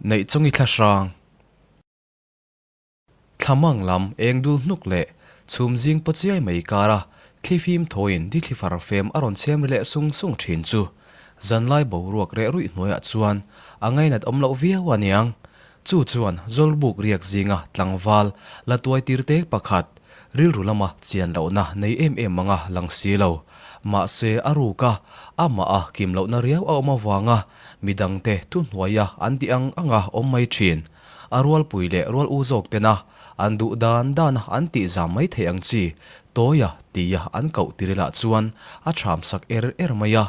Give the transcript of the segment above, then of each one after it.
Neih chungi thla hrang. Thlamang lam eng dul hnuk leh chhum zing paw chiai mai kara thlifim thawiin dithli far fem a rawn chhem ri leh sung sung thin chu zanlai boruak reh ruih hnuaiah chuan a ngainat awm loh viau a niang. Chu chuan Zawlbuk riak zinga tlangval la tuai tir tek pakhat rilru lama chian lohna nei em em anga lang si lo. Mahse a ruk a, amah a kim lohna riau a awm avanga midangte thuhnuaia an tih ang anga awm mai thin. A rualpui leh rual u zawk tena an duh dan dana an tih zam mai theih ang chi tawia tia an koh tirilah chuan a ṭham sak er er mai a.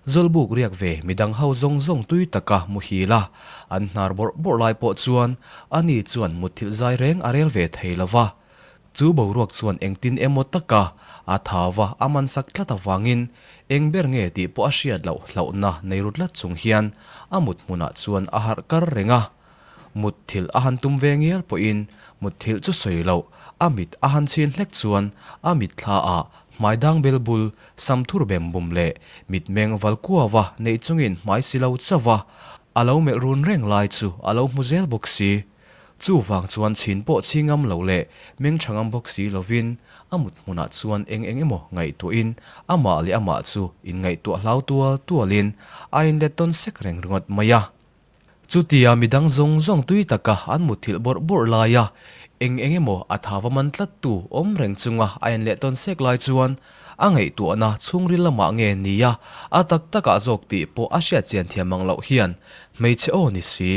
Zawlbuk riak ve midang ho zawng zawng tui taka muhil a, an hnar bawrh bawrh lai pawh chuan ani chuan mutthilh zai reng a rel ve thei lo va. Chu boruak chuan engtin emaw taka a thau va a man sak tlat avangin eng ber nge tih pawh a hriat loh hlauhna nei ru tlat chung hian a mut hmunah chuan a harh kar reng a. Mutthilh a han tum ve ngial pawhin mutthilh chu sawi loh a mit a han chhin hlek chuan a mitthla ah hmai dang bel bul sam thur bem bum leh mitmeng val kuava neih chungin hmai si lo chauh va a lo melh run reng lai chu a lo hmu zel bawk si. Chuvang chuan chhin pawh chhi ngam lo leh meng tha ngam bawk si lovin a mut hmunah chuan eng eng emaw ngaihtuahin amah leh amah chu inngaihtuah hlau tual tualin a inlet tawn sek reng ringawt mai a. Chutia midang zawng zawng tui taka an mutthilh bawrh bawrh laia eng eng emaw a thava man tlattu awm reng chunga a inleh tawn sek lai chuan A ngaihtuahna chhungril lamah nge nia a tak takah zawk tih pawh a hriat chian thiam ang loh hian hmeichhe aw ni si,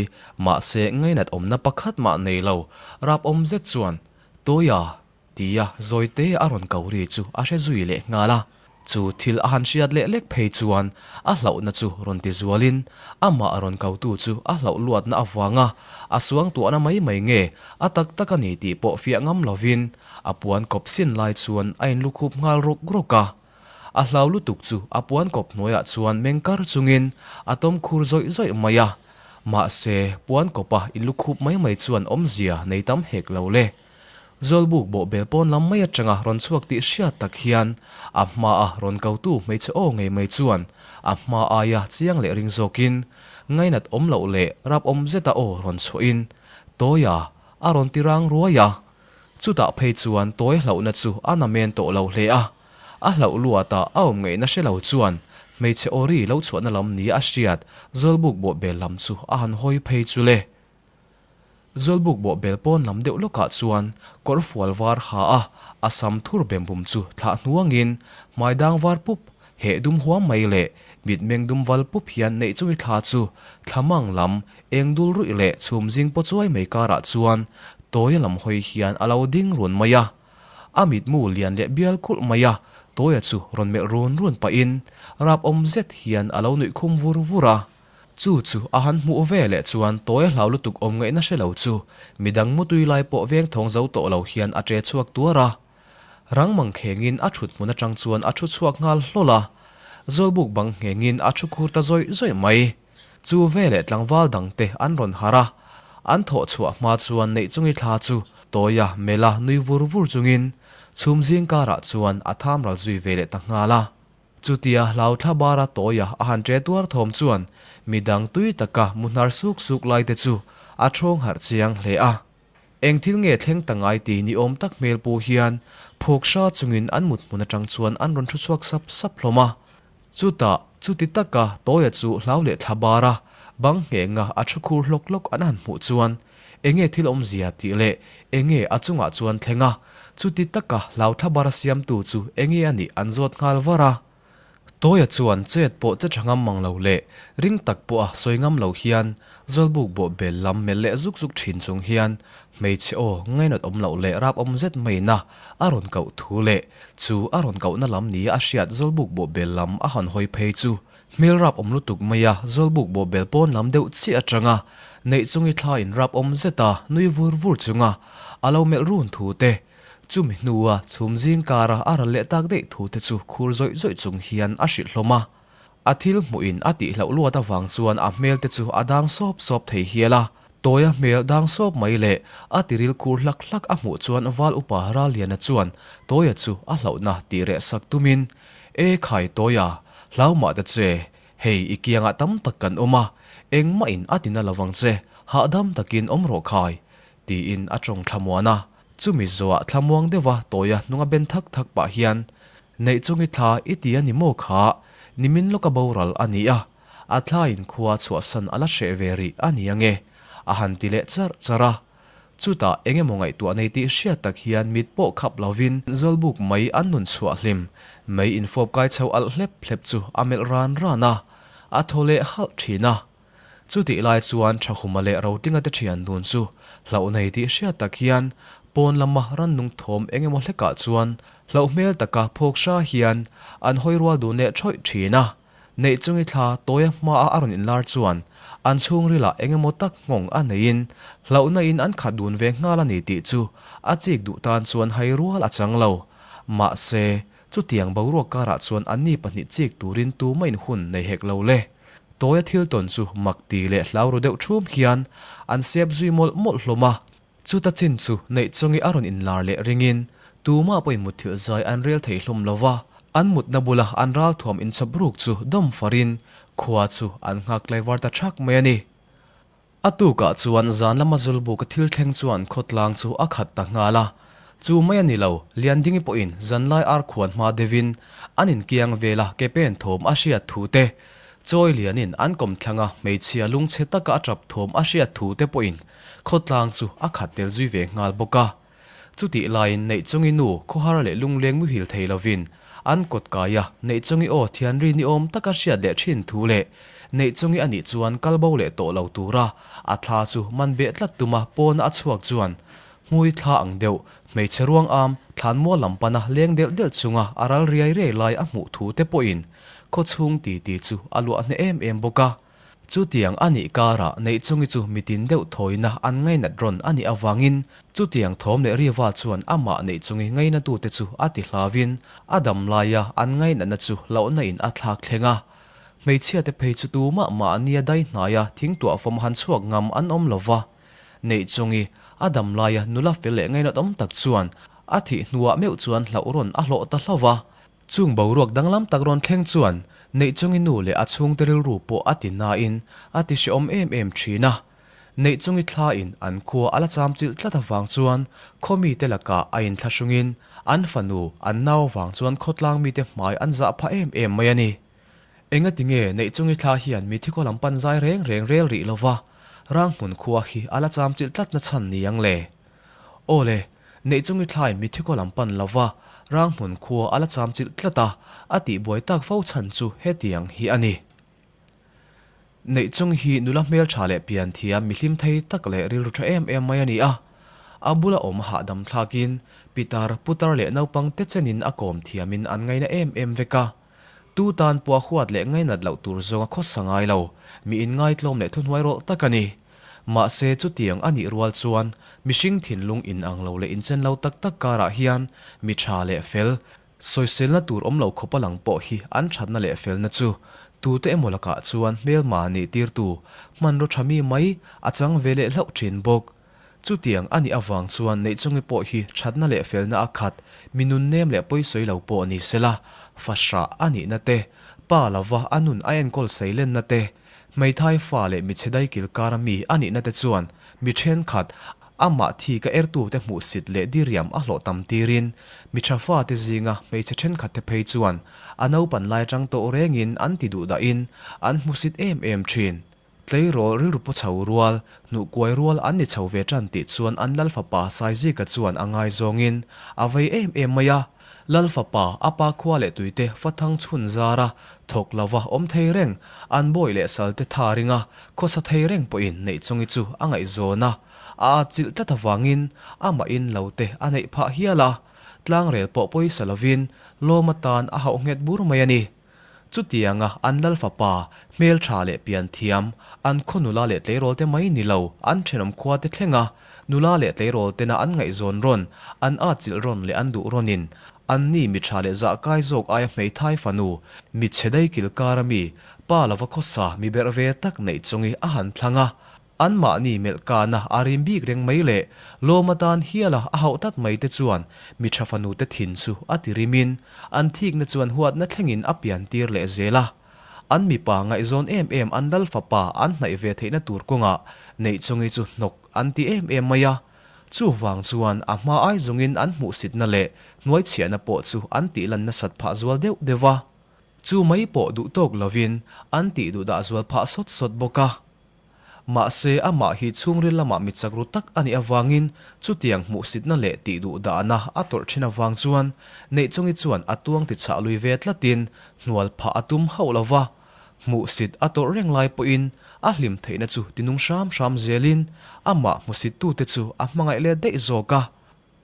mahse ngainat awmna pakhat mah nei lo, rap awm zet chuan Tawia tia zawite a rawn ko ri chu a hre zui leh nghal a. Chu thil a han hriat leh lek phei chuan a hlauhna chu rawn ti zualin amah rawn kotu chu a hlauh luatna avanga a suangtuahna mai mai nge a tak tak a ni tih pawh fiah ngam lovin A puan kawp sin lai chuan a inlukhup nghal rawk rawk a. A hlau lutuk chu a puan kawp hnuaiah chuan meng kar chungin a tawm khur zawih zawih mai a. Mahse, puan kawpa inlukhup mai mai chuan awmzia nei tam hek lo le. Zawlbuk bawhbel pawn lam mai atanga rawn chhuak tih hriat tak hian a hmaa rawn kotu hmeichhe aw ngei mai chuan a hma aia chiang leh ring zawkin ngainat awm loh leh rap awm zeta aw rawn chhuahin Tawia a rawn ti rang ruai a. Chutah phei chuan tawi hlauhna chu a na men tawh lo hle a, a hlauh luatah a awm ngaihna hre lo chuan hmeichhe awri lo chhuahna lam nia a hriat Zawlbuk bawhbel lam chu a han hawi phei chu le. Zawlbuk bawhbel pawn lam deuh lawkah chuan kawr fual var ha a, a sam thur bem bum chu thlah hnuangin hmai dang var pup, heh dum huam mai leh mitmeng dum val pup hian neih chungi thla chu thlamang lam Eng dul ruih leh chhum zing paw chuai mai karah chuan Tawia lam hawi hian a lo ding run mai a. A mitmu lian leh bial kulh mai a, Tawia chu rawn melh run run pahin rap awm zet hian a lo nuih khum vur vur a. Chu chu a han hmuh ve leh chuan Tawia hlau lutuk awm ngaihna hre lo chu midang mutui lai pawh veng thawng zo tawh lo hian a ṭe chhuak tuar a. Rang mang khengin a ṭhut hmun aṭang chuan a ṭhu chhuak nghal hlawl a. Zawlbuk bang nghengin a ṭhu khur ta zawih zawih mai. Chu veleh tlangval dangte an rawn harh a, an thawh chhuah hma chuan neih chungi thla chu Tawia mela nui vur vur chungin chhum zing karah chuan a tham ral zui ve leh ta nghal a. Chutia hlau thla bara Tawia a han ṭe tuar thawm chuan midang tui taka mu hnar suk suk lai te chu a ṭhawng harh chiang hle a. Eng thil nge thleng ta ngai ti ni awm tak hmel pu hian phawk hra chungin an mut hmun aṭang chuan an rawn ṭhu chhuak sap sap hlawm a. Chutah, chuti taka Tawia chu hlau leh thla bar a, bang nghenga a thu khur hlawk hlawk an han hmuh chuan enge thil awmzia tih leh enge a chungah chuan thleng a, chuti taka hlau thla bara siamtu chu enge a nih an zawt nghal var a. Tawia chuan chet pawh che tha ngam mang lo leh ring tak pawha sawi ngam lo hian Zawlbuk bawh bel lam melh leh zuk zuk thin chung hian hmeichhe aw ngainawt awm loh leh rap awm zet maina a rawn koh thu leh chu a rawn kohna lam nia a hriat Zawlbuk bawh bel lam a han hawi phei chu hmel rap awm lutuk maia Zawlbuk bawh bel pawn lam deuh chiah atanga neih chungi thla in rap awm zeta nui vur vur chunga a lo melh run thu te Chumi hnua chhum zing kara a ral leh tak daih thu te chu khur zawih zawih chung hian a hrilh hlawm a. A thil hmuhin a tihloh luat avang chuan a hmel te chu a dang sawp sawp thei hial a. Tawia hmel dang sawp mai leh a tiril khur hlak hlak a hmuh chuan Val Upa Ralliana chuan Tawia chu a hlauhna tih reh sak tumin, E khai Tawia, hlau mah ta che, hei i kiangah tam tak kan awm a, engmah in a tina lovang che. Hahdam takin awm rawh khai, tiin a tawng thlamuan a. Chumi zawhah thlamuang deuha tawia hnunga ben thak thak pah hian, Neihchungi thla i ti a ni maw kha? Nimin lawka boral a ni a, a thlain khua chhuahsan a la hreh ve rih a ni ange, a han ti leh charh charh a. Chutah eng emaw ngaihtuah nei tih hriat tak hian mit pawh khap lovin Zawlbuk mai an nun chhuah hlim mai infawp kai chho alh hlep hlep chu a melh ran ran a, a thaw leh halh thin a. Chutih lai chuan Thahuma leh Rotinga te thian dun chu hlauh nei tih hriat tak hian pawn lama rannung thawm eng emaw hlekah chuan hlauh hmel taka phawk hra hian an hawi rual dun leh thawih thin a. Neih chungi thla tawia hmaa a rawn inlar chuan an chhungrilah eng emaw tak nghawng a neiin hlauhna in an khat dun ve nghal a ni tih chu a chik duh tan chuan hai rual a chang lo. Mahse, chutiang boruak karah chuan anni pahnih chik turin tumah in hun nei hek lo le. Tawia thil tawn chu mak ti leh hlau ru deuh thum hian an sep zui mawlh mawlh hlawm a. Chuta chin chu neih chungi a rawn inlar leh ringin tumah pawhin mutthilh zai an rel thei hlawm lo va, an mutna bula an ralthuam inchhawp ruk chu dawm farin khua chu an nghak tlaivar ta thak mai a ni. A tukah chuan zan lama Zulbuka thil thleng chuan khawtlang chu a khat ta nghal a, chu mai a ni lo, Liandingi pawhin zanlai ar khuan hma deuhin an inkiang vela ke pen thawm a hriat thu te, Chawi lianin an kawmthlanga hmeichhia lungchhe taka a tap thawm a hriat thu te pawhin khawtlang chu a khat tel zui ve nghal bawk a. Chutih laiin Neihchungi nu khawhar leh lungleng muhil thei lovin an kawt kai a, Neihchungi aw thianri ni awm taka hriat leh thin thu leh Neihchungi anih chuan kalbo leh tawh lo tura a thla chu man beh tlat tuma pawna a chhuak chuan hmui thla ang deuh hmeichhe ruang am thlanmual lam pana leng delh delh chunga a ral riai riai lai a hmuh thu te pawhin Khawchhung titi chu a luah hneh em em bawk a. Chutiang a nih karah Neihchungi chu mitin deuh thawina an ngainat rawn a nih avangin chutiang thawm leh riva chuan amah Neihchungi ngainatute chu a ti hlauvin a dam laia an ngainatna chu hlauhna in a thlak thleng a. Hmeichhiate phei chu tumah mahnia dai hnaia thingtuah fawm han chhuak ngam an awm lo va. Neihchungi a dam laia nula fel leh ngainat awm tak chuan a thih hnuah meuh chuan hlauh rawn a hlawh ta hlauh va. Chung boruak danglam tak rawn thleng chuan Neihchungi nu leh a chhungte rilru pawh a ti nain a ti hrehawm em em thin a. Neihchungi thlain an khua a la cham chilh tlat avang chuan khaw mite lakah a inthlahrungin an fanu an nau avang chuan khawtlang mite hmai an zah phah em em mai a ni. Engati nge Neihchungi thla hian mithi khaw lam pan zai reng reng rel rih lova Ranghmun khua hi a la cham chilh tlat na chhan ni ang le? Aw le, Neihchungi thlai mithi kaw lam pan lova Ranghmun khua a la cham chilh tlat a, a tihbuai tak fo chhan chu hetiang hi a ni. Neihchung hi nula hmeltha leh pian thiam mihlim thei tak leh rilru tha em em mai a ni a. A bula awm hahdam thlakin pitar, putar leh naupang te chenin a kawm thiamin an ngaina em em vek a. Tu tan pawh a huat leh ngainat loh tur zawnga khawsa ngai lo, mi inngaitlawm leh thuhnuai rawlh tak a ni. Mahse, chutiang a nih rual chuan mihring thinlung inang lo leh inchen lo tak tak karah hian mi tha leh fel, sawiselna tur awm lo khawpa lang pawh hi an thatna leh felna chu tute emaw lakah chuan hmelma nih tirtu hmanraw tha mi mai a chang ve leh hlauh thin bawk. Chutiang a nih avang chuan Neihchungi pawh hi thatna leh felna a khat, mi nunnem leh pawisawi lo pawh ni sela, fahrah a nihna te, pa lova a nun a enkawl seilenna te, hmeithai fa leh michhe daikil kara mi a nihna te chuan mi thenkhat, amah thi ka ertute hmuhsit leh diriam a hlawh tam tirin, mi tha fate zinga hmeichhe thenkhatte phei chuan a naupan lai atang tawh rengin an ti duh dahin an hmusit em em thin. Tleirawl rilru pu chho rual, hnuh kuai rual an ni chho ve tan tih chuan an Lal fapa Saizika chuan a ngaizawngin a vei em em mai a. Lal fapa, a pa khua leh tuite fathang chhun zara thawk lova awm thei reng, an bawi leh salte tha ringa khawsa thei reng pawhin Neihchungi chu a ngaihzawn a, a atchilh tlat avangin amahin lo te a neih phah hial a. Tlangrel pawh pawisa lovin lawm atan a hauh nghet bur mai a ni. Chutianga an lal fapa, hmeltha leh pianthiam, an khaw nula leh tleirawl te mai ni lo, an thenawm khua te thlenga nula leh tleirawl tena an ngaihzawn rawn, an atchilh rawn leh an duh rawnin, anni mi tha leh zahkai zawk aia hmeithai fanu, mi chhe dai kilkara mi, pa lova khawsa mi berh ve tak neih chungi a han thlang a. Anmahni melh kana a rim bik reng mai leh lawm atan hiala a hauh tlat mai te chuan mi tha fanute thin chu a ti rimin an thikna chuan huatna thlengin a pian tir leh zel a. An mipa ngaihzawn em em an lal fapa an hnaih ve theihna tur kawngah Neihchungi chu hnawk an ti em em mai a. Chuvang chuan a hma ai zawngin an hmuhsitna leh hnuaichhiahna pawh chu an tihlan nasat phah zual deuh deuh va. Chu mai pawh duh tawk lovin an tih duh dah zual phah sawt sawt bawk a. Mahse amah hi chhungril lamah mi chak ru tak a nih avangin chutiang hmuhsitna leh tih duh dahna a tawrh thin avang chuan Neihchungi chuan a tuang ti chhah lui ve tlatin hnual phah a tum hauh lo va. Hmuhsit a tawrh reng lai pawhin a hlim theihna chu tinung hram hram zelin amah hmusittute chu a hmangaih let daih zawk a.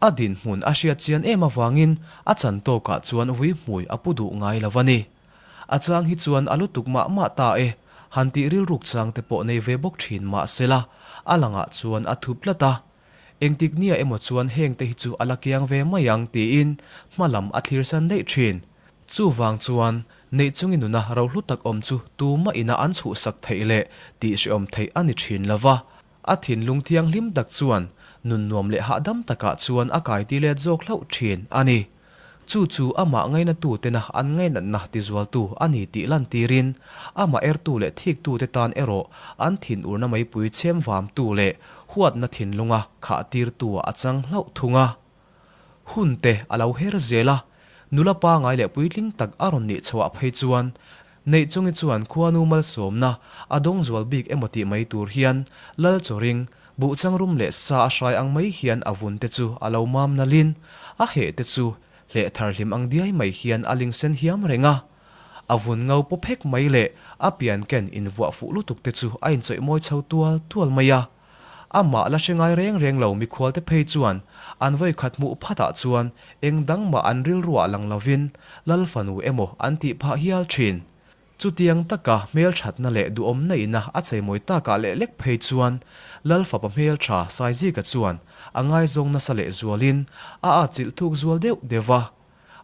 A dinhmun a hriat chian em avangin a chan tawkah chuan vui hmui a pu duh ngai lo a ni. A chang hi chuan a lutuk mah mah ta e, han tih rilruk chang te pawh nei ve bawk thin mah sela, a langah chuan a thup tlat a. Engtik nia emaw chuan heng te hi chu a la kiang ve mai ang tiin hma lam a thlir san daih thin. Chuvang chuan Neihchungi nuna rohlu tak awm chu tumah ina an chhuhsak theih leh tihhrehawm theih a ni thin lo va. A thinlung thianghlim tak chuan nun nuam leh hahdam takah chuan a kai ti let zawk hlauh thin a ni. Chu chu amah ngainatutena an ngainatna tizualtu a ni tih lantirin, amah ertu leh thiktute tan erawh an thinurna meipui chhem vamtu leh huatna thinlunga khahtirtu-ah a chang hlauh thung a. Hun te a lo her zel a, nula pangai leh puitling tak a rawn nih chhoah phei chuan Neihchungi chuan khuanu malsawmna a dawng zual bik emaw tih mai tur hian Lal Chawring, buhchang rum leh sa a hrai ang mai hian a vun te chu a lo mam nalhin a heh te chu hleh thar hlim ang diai mai hian a ling sen hiam reng a. A vun ngo paw phek mai leh a pian ken invuah fuh lutuk te chu a inchawih mawi chho tual tual mai a. Amah la hre ngai reng reng lo mikhualte phei chuan an vawi khat hmuh phatah chuan eng dang mah an rilruah lang lovin Lal fanu emaw an tih phah hial thin. Chutiang taka hmelthatna leh duhawmna ina a cheimawi takah leh lek phei chuan Lal fapa hmeltha Saizika chuan a ngaizawng nasa leh zualin a atchilh thuk zual deuh deuh va.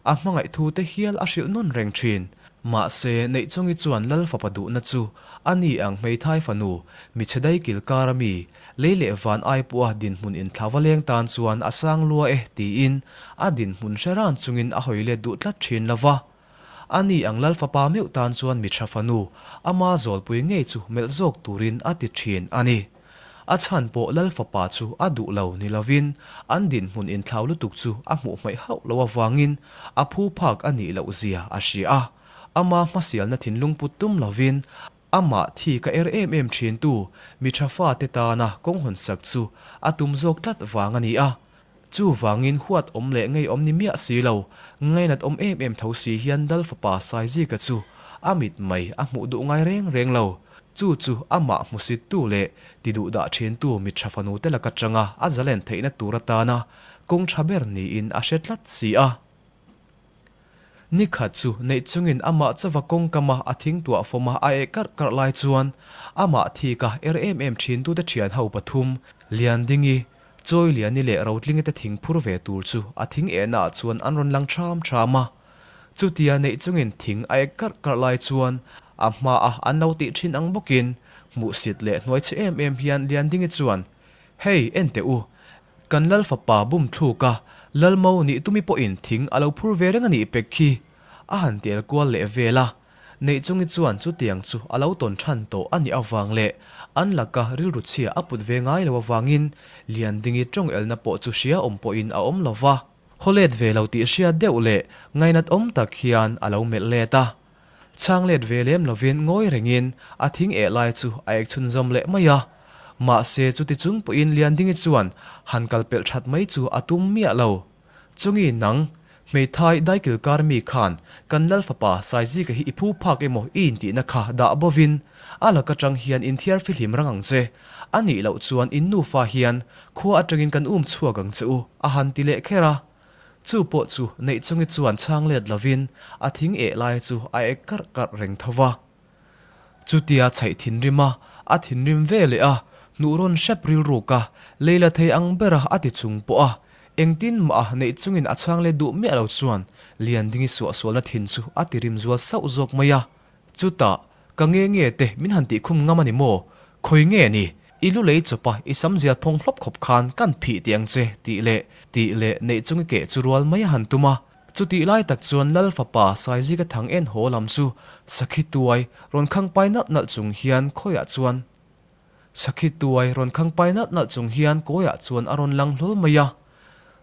A hmangaih thu te hial a hrilh nawn reng thin. Mahse, Neihchungi chuan Lal fapa duhna chu a ni ang hmeithai fanu, michhe dai kil kara mi, lei leh van ai pawha dinhmun inthlava leng tan chuan a sang lua e tiin a dinhmun hre ran chungin a hawi let duh tlat thin lo va. A ni ang Lal fapa meuh tan chuan miṭha fanu, ama zawlpui ngei chu melh zawk turin a ti thin a ni. A chhan pawh Lal fapa chu a duh lo ni lovin an dinhmun inthlau lutuk chu a hmuh hmaih hauh lo avangin a phu phak a nih loh zia a hria a. Ama hmasialna thinlung put tum lovin amah thi ka er em em thintu mi tha fate tana kawng hawnsak chu a tum zawk tlat vang a ni a. Chuvangin huat awm leh ngeiawm ni miah si lo, ngainat awm em em tho si hian Lal fapa Saizika chu a mit mai a hmuh duh ngai reng reng lo. Chu chu amah hmusittu leh ti duh dah thintu mi tha fanu te laka tanga a zalen theihna tur atana kawng tha ber niin a hre tlat si a. Ni khat chu neih chungin amah chauva kawngkama a thing tuah fawma a eh karh karh lai chuan amah thika er em em thintute thian ho pathum, Liandingi, Chawiliani leh Rotlingi te thing phur ve tur chu a thing ehnaah chuan an rawn lang ṭham ṭham a. Chutia neih chungin thing a ek karh karh lai chuan a hmaa an lo tih ṭhin ang bawkin hmuhsit leh hnuaichhe em em hian Liandingi chuan, Hei, en teh u, kan Lal fapa bum thluk a, Lalmo nih tumi pawhin thing a lo phur ve reng a nih pek khi, a han tel kual leh vel a. Neihchungi chuan chutiang chu a lo tawn than tawh a nih avang leh an laka rilru chhia a put ve ngai lo avangin Liandingi tawng elna pawh chu hria awm pawhin a awm lo va. Haw let ve lo tih hriat deuh leh ngainat awm tak hian a lo melh let a. Chhang let ve lem lovin ngawi rengin a thing eh lai chu a ek chhunzawm leh mai a. Mahse chuti chung pawhin Liandingi chuan han kal pelh that mai chu a tum miah lo. Chungi nang, hmeithai daikil kar mi khan kan Lal fapa Saizika hi i phu phak emaw i intihna kha dah bovin a lak atang hian inthiar fihlim rang ang che. A nih loh chuan in nufa hian khua atangin kan um chhuak ang che u, a han ti leh kher a. Chu pawh chu Neihchungi chuan chhang let lovin a thing eh lai chu a ek karh karh reng tho va. Chutia chhaih thinrim a, a thinrim ve leh a, hnuh rawn hrep rilruk a, lei la thei ang ber a a ti chung pawh a, engtin mah a neih chungin a chhang let duh miah lo chuan Liandingi suahsualna thin chu a ti rim zual sauh zawk mai a. Chutah, ka nge nge te min han tih khum ngam a ni maw? Khawi nge ni? I lu lei chawp a, i sam zial phawng hlawp khawp khan kan phih tih ang che tih leh tih leh neih chungi keh chu rual mai a han tum a. Chutih lai tak chuan Lal fapa Saizika thang en haw lam chu sakhi tuai rawn khang pai nalh nalh chung hian khawiah chuan Sakhi tuai rawn khang pai nalh nalh chung hian kawiah chuan a rawn lang hlawl mai a.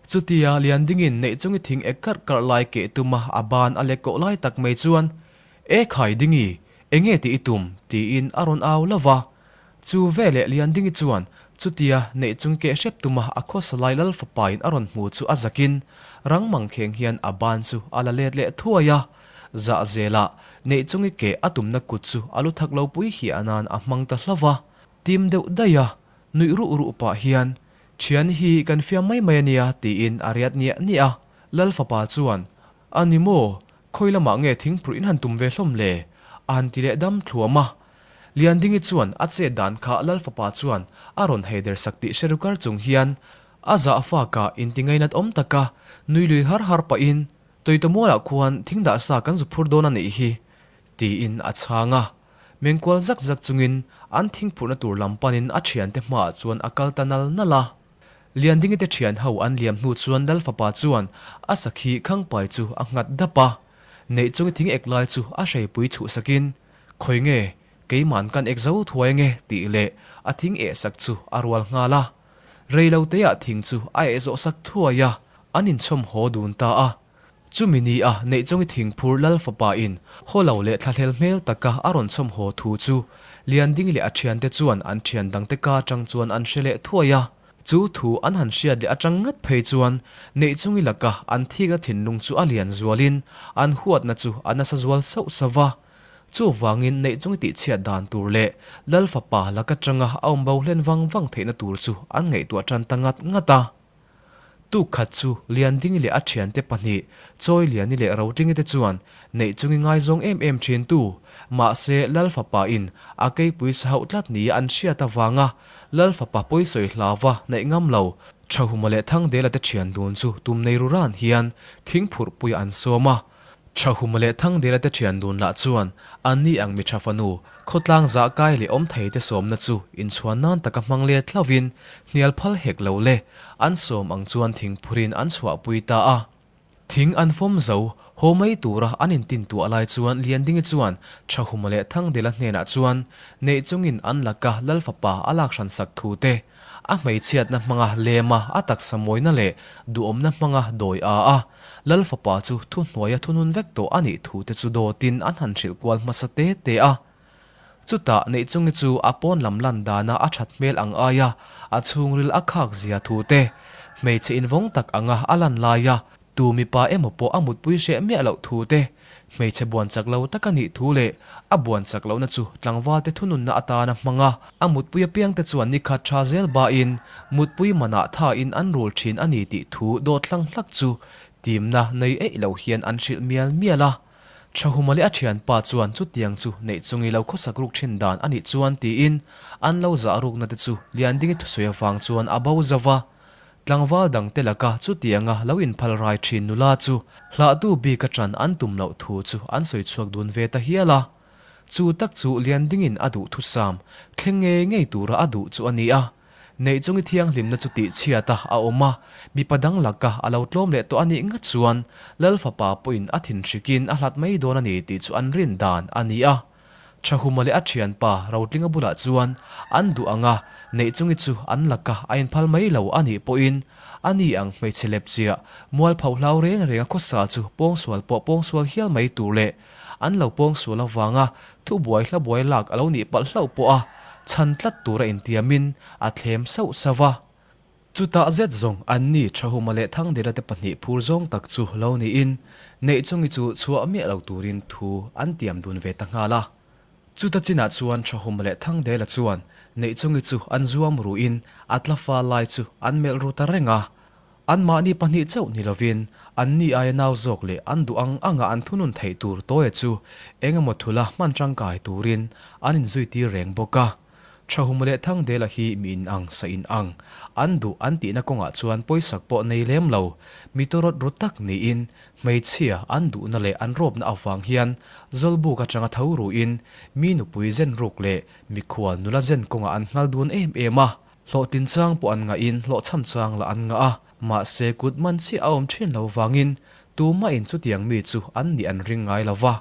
Chutia Liandingin neih chungi thing ek karh karh lai keh tuma a ban a lek kawh lai tak mai chuan, E khai Dingi, enge tih i tum? tiin a rawn au lo va. Chu veleh Liandingi chuan chutia neih chung keh hrep tuma a khawsa lai Lal fapain a rawn hmu chu a zakin rang mangkheng hian a ban chu a la let leh thuai a. Zah zelah neih chungi keh a tumna kut chu a lu thak lo pui hiah nan a hmang ta hlauh va. Tim deuh daih a, nuih ruh ruh pah hian, Thian hi kan fiam mai mai a nia tiin a riat niah niah a. Lal fapa chuan, A ni maw, khawi lamah nge thingpruh in han tum ve hlawm le? A han ti leh dam thluam a. Liandingi chuan a chet dan kha Lal fapa chuan a rawn heider sak tih hre ru kar chung hian a zah fakah intingainat awm taka nui lui har har pahin, Tawitamualah khuan thing dah sa kan zu phur dawn a nih hi, tiin a chhang a. Mengkual zak zak chungin an thingphurhna tur lam panin a thiante hmaah chuan a kal ta nal nal a. Liandingi te thian ho an liam hnu chuan Lal fapa chuan a sakhi khangpai chu a nghat dap a. Neih chungi thing ek lai chu a hreipui chhuhsakin, Khawi nge, keiman kan ek zo thuai ange tih leh a thing eh sak chu a rual nghal a. Rei lo teah thing chu a eh zawh sak thuai a, an inchhawm haw dun ta a. Chumi ni a Neihchungi thingphur Lal fapa in haw lo leh thlahlel hmel taka a rawn chhawm haw thu chu Lianding leh a thiante chuan an thian dangte ka atang chuan an hre leh thuai a. Chu thu an han hriat leh atang ngat phei chuan Neihchungi laka an thikna thinlung chu a lian zualin an huatna chu a nasa zual sauh sauh va. Chuvangin Neihchungi tihchhiat dan tur leh Lal fapa laka tanga a awm bo hlen vang vang theihna tur chu an ngaihtuah tan ta ngat ngat a. Tuk khat chu Liandingi leh a thiante pahnih, Chawiliani leh Rotlingi te chuan neih chungi ngaizawng em em thin tu, mahse Lal fapa in a keipui sa hauh tlat nia an hriat avanga Lal fapa pawisawi hlauva neih ngam lo Thahuma leh Thangdela te thian dun chu tum nei ru ran hian thingphurhpuiah an sawm a. Thahuma leh Thangdela te thian dun lah chuan anni ang mi tha fanu, khawtlang zah kai leh awm thei te sawmna chu inchhuan nan taka hmang let hlauhin hnial phal hek lo le, an sawm ang chuan thingphurin an chhuahpui ta a. Thing an fawm zo, haw mai tura an intintuah lai chuan Liandingi chuan Thahuma leh Thangdela hnenah chuan neih chungin an laka Lal fapa a lak hran sak thu te, A hmeichhiatna hmanga lema a taksa mawina leh duhawmna hmanga dawi a a, Lal fapa chu thuhnuaia thunun vek tawh a nih thu te chu dawtin an han hrilh kual hmasa te te a. Chutah Neihchungi chu a pawn lam lan dana a that hmel ang aia a chhungril a khak zia thu te, hmeichhe invawng tak anga a lan laia Tu mipa emaw pawh a mutpui hreh miah loh thu te, hmeichhe buan chak lo tak a nih thu leh a buan chak lohna chu tlangvalte thununna atana hmang a, a mutpui apiangte chuan ni khat tha zel bahin mutpui manah thain an rul thin a ni tih thu dawt hlang hlak chu timna nei eih lo hian an hrilh mial mial a. Thahuma leh a thianpa chuan chutiang chu neih chungi lo khawsak ruk thin dan a nih chuan tiin an lo zah rukna te chu Liandingi thusawi avang chuan a bo zo va. Tlangval dangte laka chutianga lo inphal rai thin nula chu hlahtu bik atang an tum loh thu chu an sawi chhuak dun ve ta hial a. Chu tak chu Liandingin a duh thusam, thleng ngei ngei tura a duh chu a ni a. Neihchungi thianghlimna chu tihchhiat a a awm a, mipa dang laka a lo tlawm leh tawh a nih ngat chuan Lal fapa pawhin a thinhrikin a hlat mai dawn a ni tih chu an rin dan a ni a. Thahuma leh a thianpa Rotlinga bulah chuan an duh ang a, Neihchungi chu an laka a inphal mai lo a nih pawhin a ni ang hmeichhe lepchiah mualpho hlau reng reng a khawsa chu pawngsual pawh pawngsual hial mai tur leh an lo pawngsual avanga thubuai hlabuai lak a lo nih palh hlauh pawh a chhan tlat tura intiamin a thlem sauh sauh a. Chutah zet zawng anni Thahuma leh Thangdela te pahnih phur zawng tak chu lo niin Neihchungi chu chhuah miah lo turin thu an tiam dun ve ta nghal a. Chuta chinah chuan Thahuma leh Thangdela chuan Neihchungi chu an zuam ruin a tla fal lai chu an melh ru ta reng a. Anmahni pahnih chauh ni lovin anni aia nau zawk leh an duh ang anga an thunun theih tur Tawia chu eng emaw thula hman tangkai turin an inzuitir reng bawk a. Thahuma leh Thangdela hi mi in ang, sa in ang. An duh an tihna kawngah chuan pawisak pawh nei lem lo. Mi tawrawt ru tak niin, hmeichhia an duhna leh an rawpna avang hian Zawlbuk atanga tho ruin mi nupui zen ruk leh mikhual nula zen kawngah an nghal dun em em a. Hlawhtlin chang pawh an ngahin hlawhchham chang lah an ngah a, mahse kut man chiah a awm thin lo vangin. Tumahin chutiang mi chu an nih an ring ngai lo va,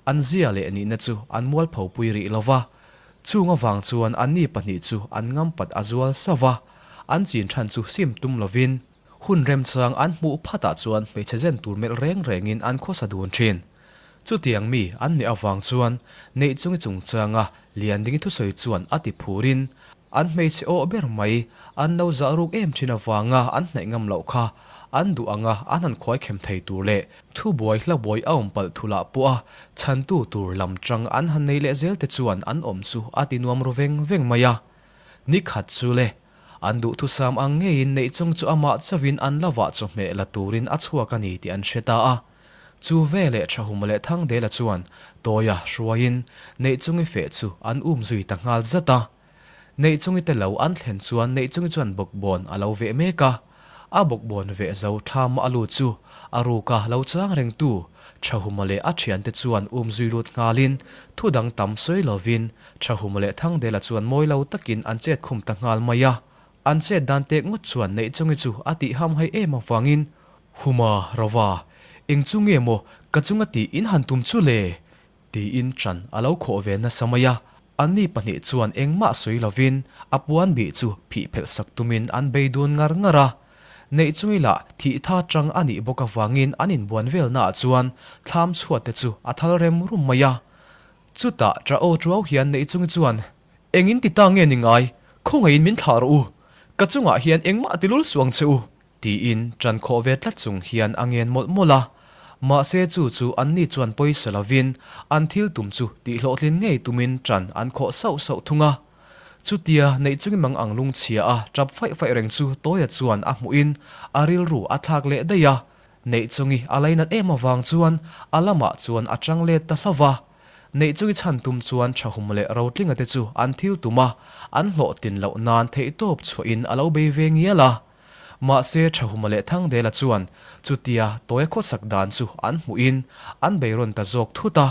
an zia leh nihna chu an mualphopui rih lo va. Chung avang chuan anni pahnih chu an ngampat a zual sauh va, an chin than chu sim tum lovin, hun remchang an hmuh phatah chuan hmeichhe zen tur melh reng rengin an khawsa dun thin. Chutiang mi an nih avang chuan neih chungi chungchanga Liandingi thusawi chuan a ti phurin, an hmeichhe awh ber mai, an lo zah ruk em thin avanga an hnaih ngam loh kha an duh anga an han khuai khem thei tur leh thubuai hlabuai a awm palh thulah pawh a chhantu tur lam tang an han nei leh zel te chuan an awm chu a ti nuam ru veng veng mai a. Ni khat chu le, an duhthusam ang ngeiin neih chung chu amah chauhin an la vah chawhmeh la turin a chhuak a ni tih an hre ta a. Chu veleh Thahuma leh Thangdela chuan Tawia hruaiin Neihchungi feh chu an um zui ta nghal zat a. Neihchungi te lo an thlen chuan Neihchungi chuan bawkbawn a lo veh mek a. A bawkbawn veh zo thlama a lut chu a ruka lo chang rengtu Thahuma leh a thiante chuan um zui lut nghalin thu dang tam sawi lovin Thahuma leh Thangdela chuan mawi lo takin an chet khum ta nghal mai a. An chet dan tek ngawt chuan Neihchungi chu a tih ham hai em avangin Huma, Rova, eng chu nge maw ka chunga tih in han tum chu le? tiin ṭan a lo khawh ve nasa mai a. Anni pahnih chuan engmah sawi lovin a puan bih chu phih phelh sak tumin an bei dun ngar ngar a. Neihchungi lah thih tha ṭang a nih bawk avangin an inbuan velnaah chuan thlam chhuat te chu a thal rem rum mai a. Chutah ṭah aw ṭuau hian Neihchungi chuan, Engin ti ta nge ni ngai? Khawngaihin min thlah rawh u. Ka chungah hian engmah ti lul suh ang che u. Tiin ṭan khawh ve tlat chung hian a ngen mawlh mawlh a. Mahse chu chu anni chuan pawisa lovin an thil tum chu tihhlawhtlin ngei tumin ṭan an khawh sauh sauh thung a. Chutia neih chungi mang ang lungchhia a ṭap faih faih reng chu Tawia chuan a hmuhin a rilru a thlak leh daih a. Neih chungi a lainat em avang chuan a lamah chuan a ṭang let ta hlauh va. Neih chungi chhan tum chuan Ṭhahum leh Rotlinga te chu an thil tum a, an hlawhtlin loh nan theihtawp chhuahin a lo bei ve ngial a. Mahse, Thahuma leh Thangdela chuan chutia Tawia khawsak dan chu an hmuhin an beirawn ta zawk thut a.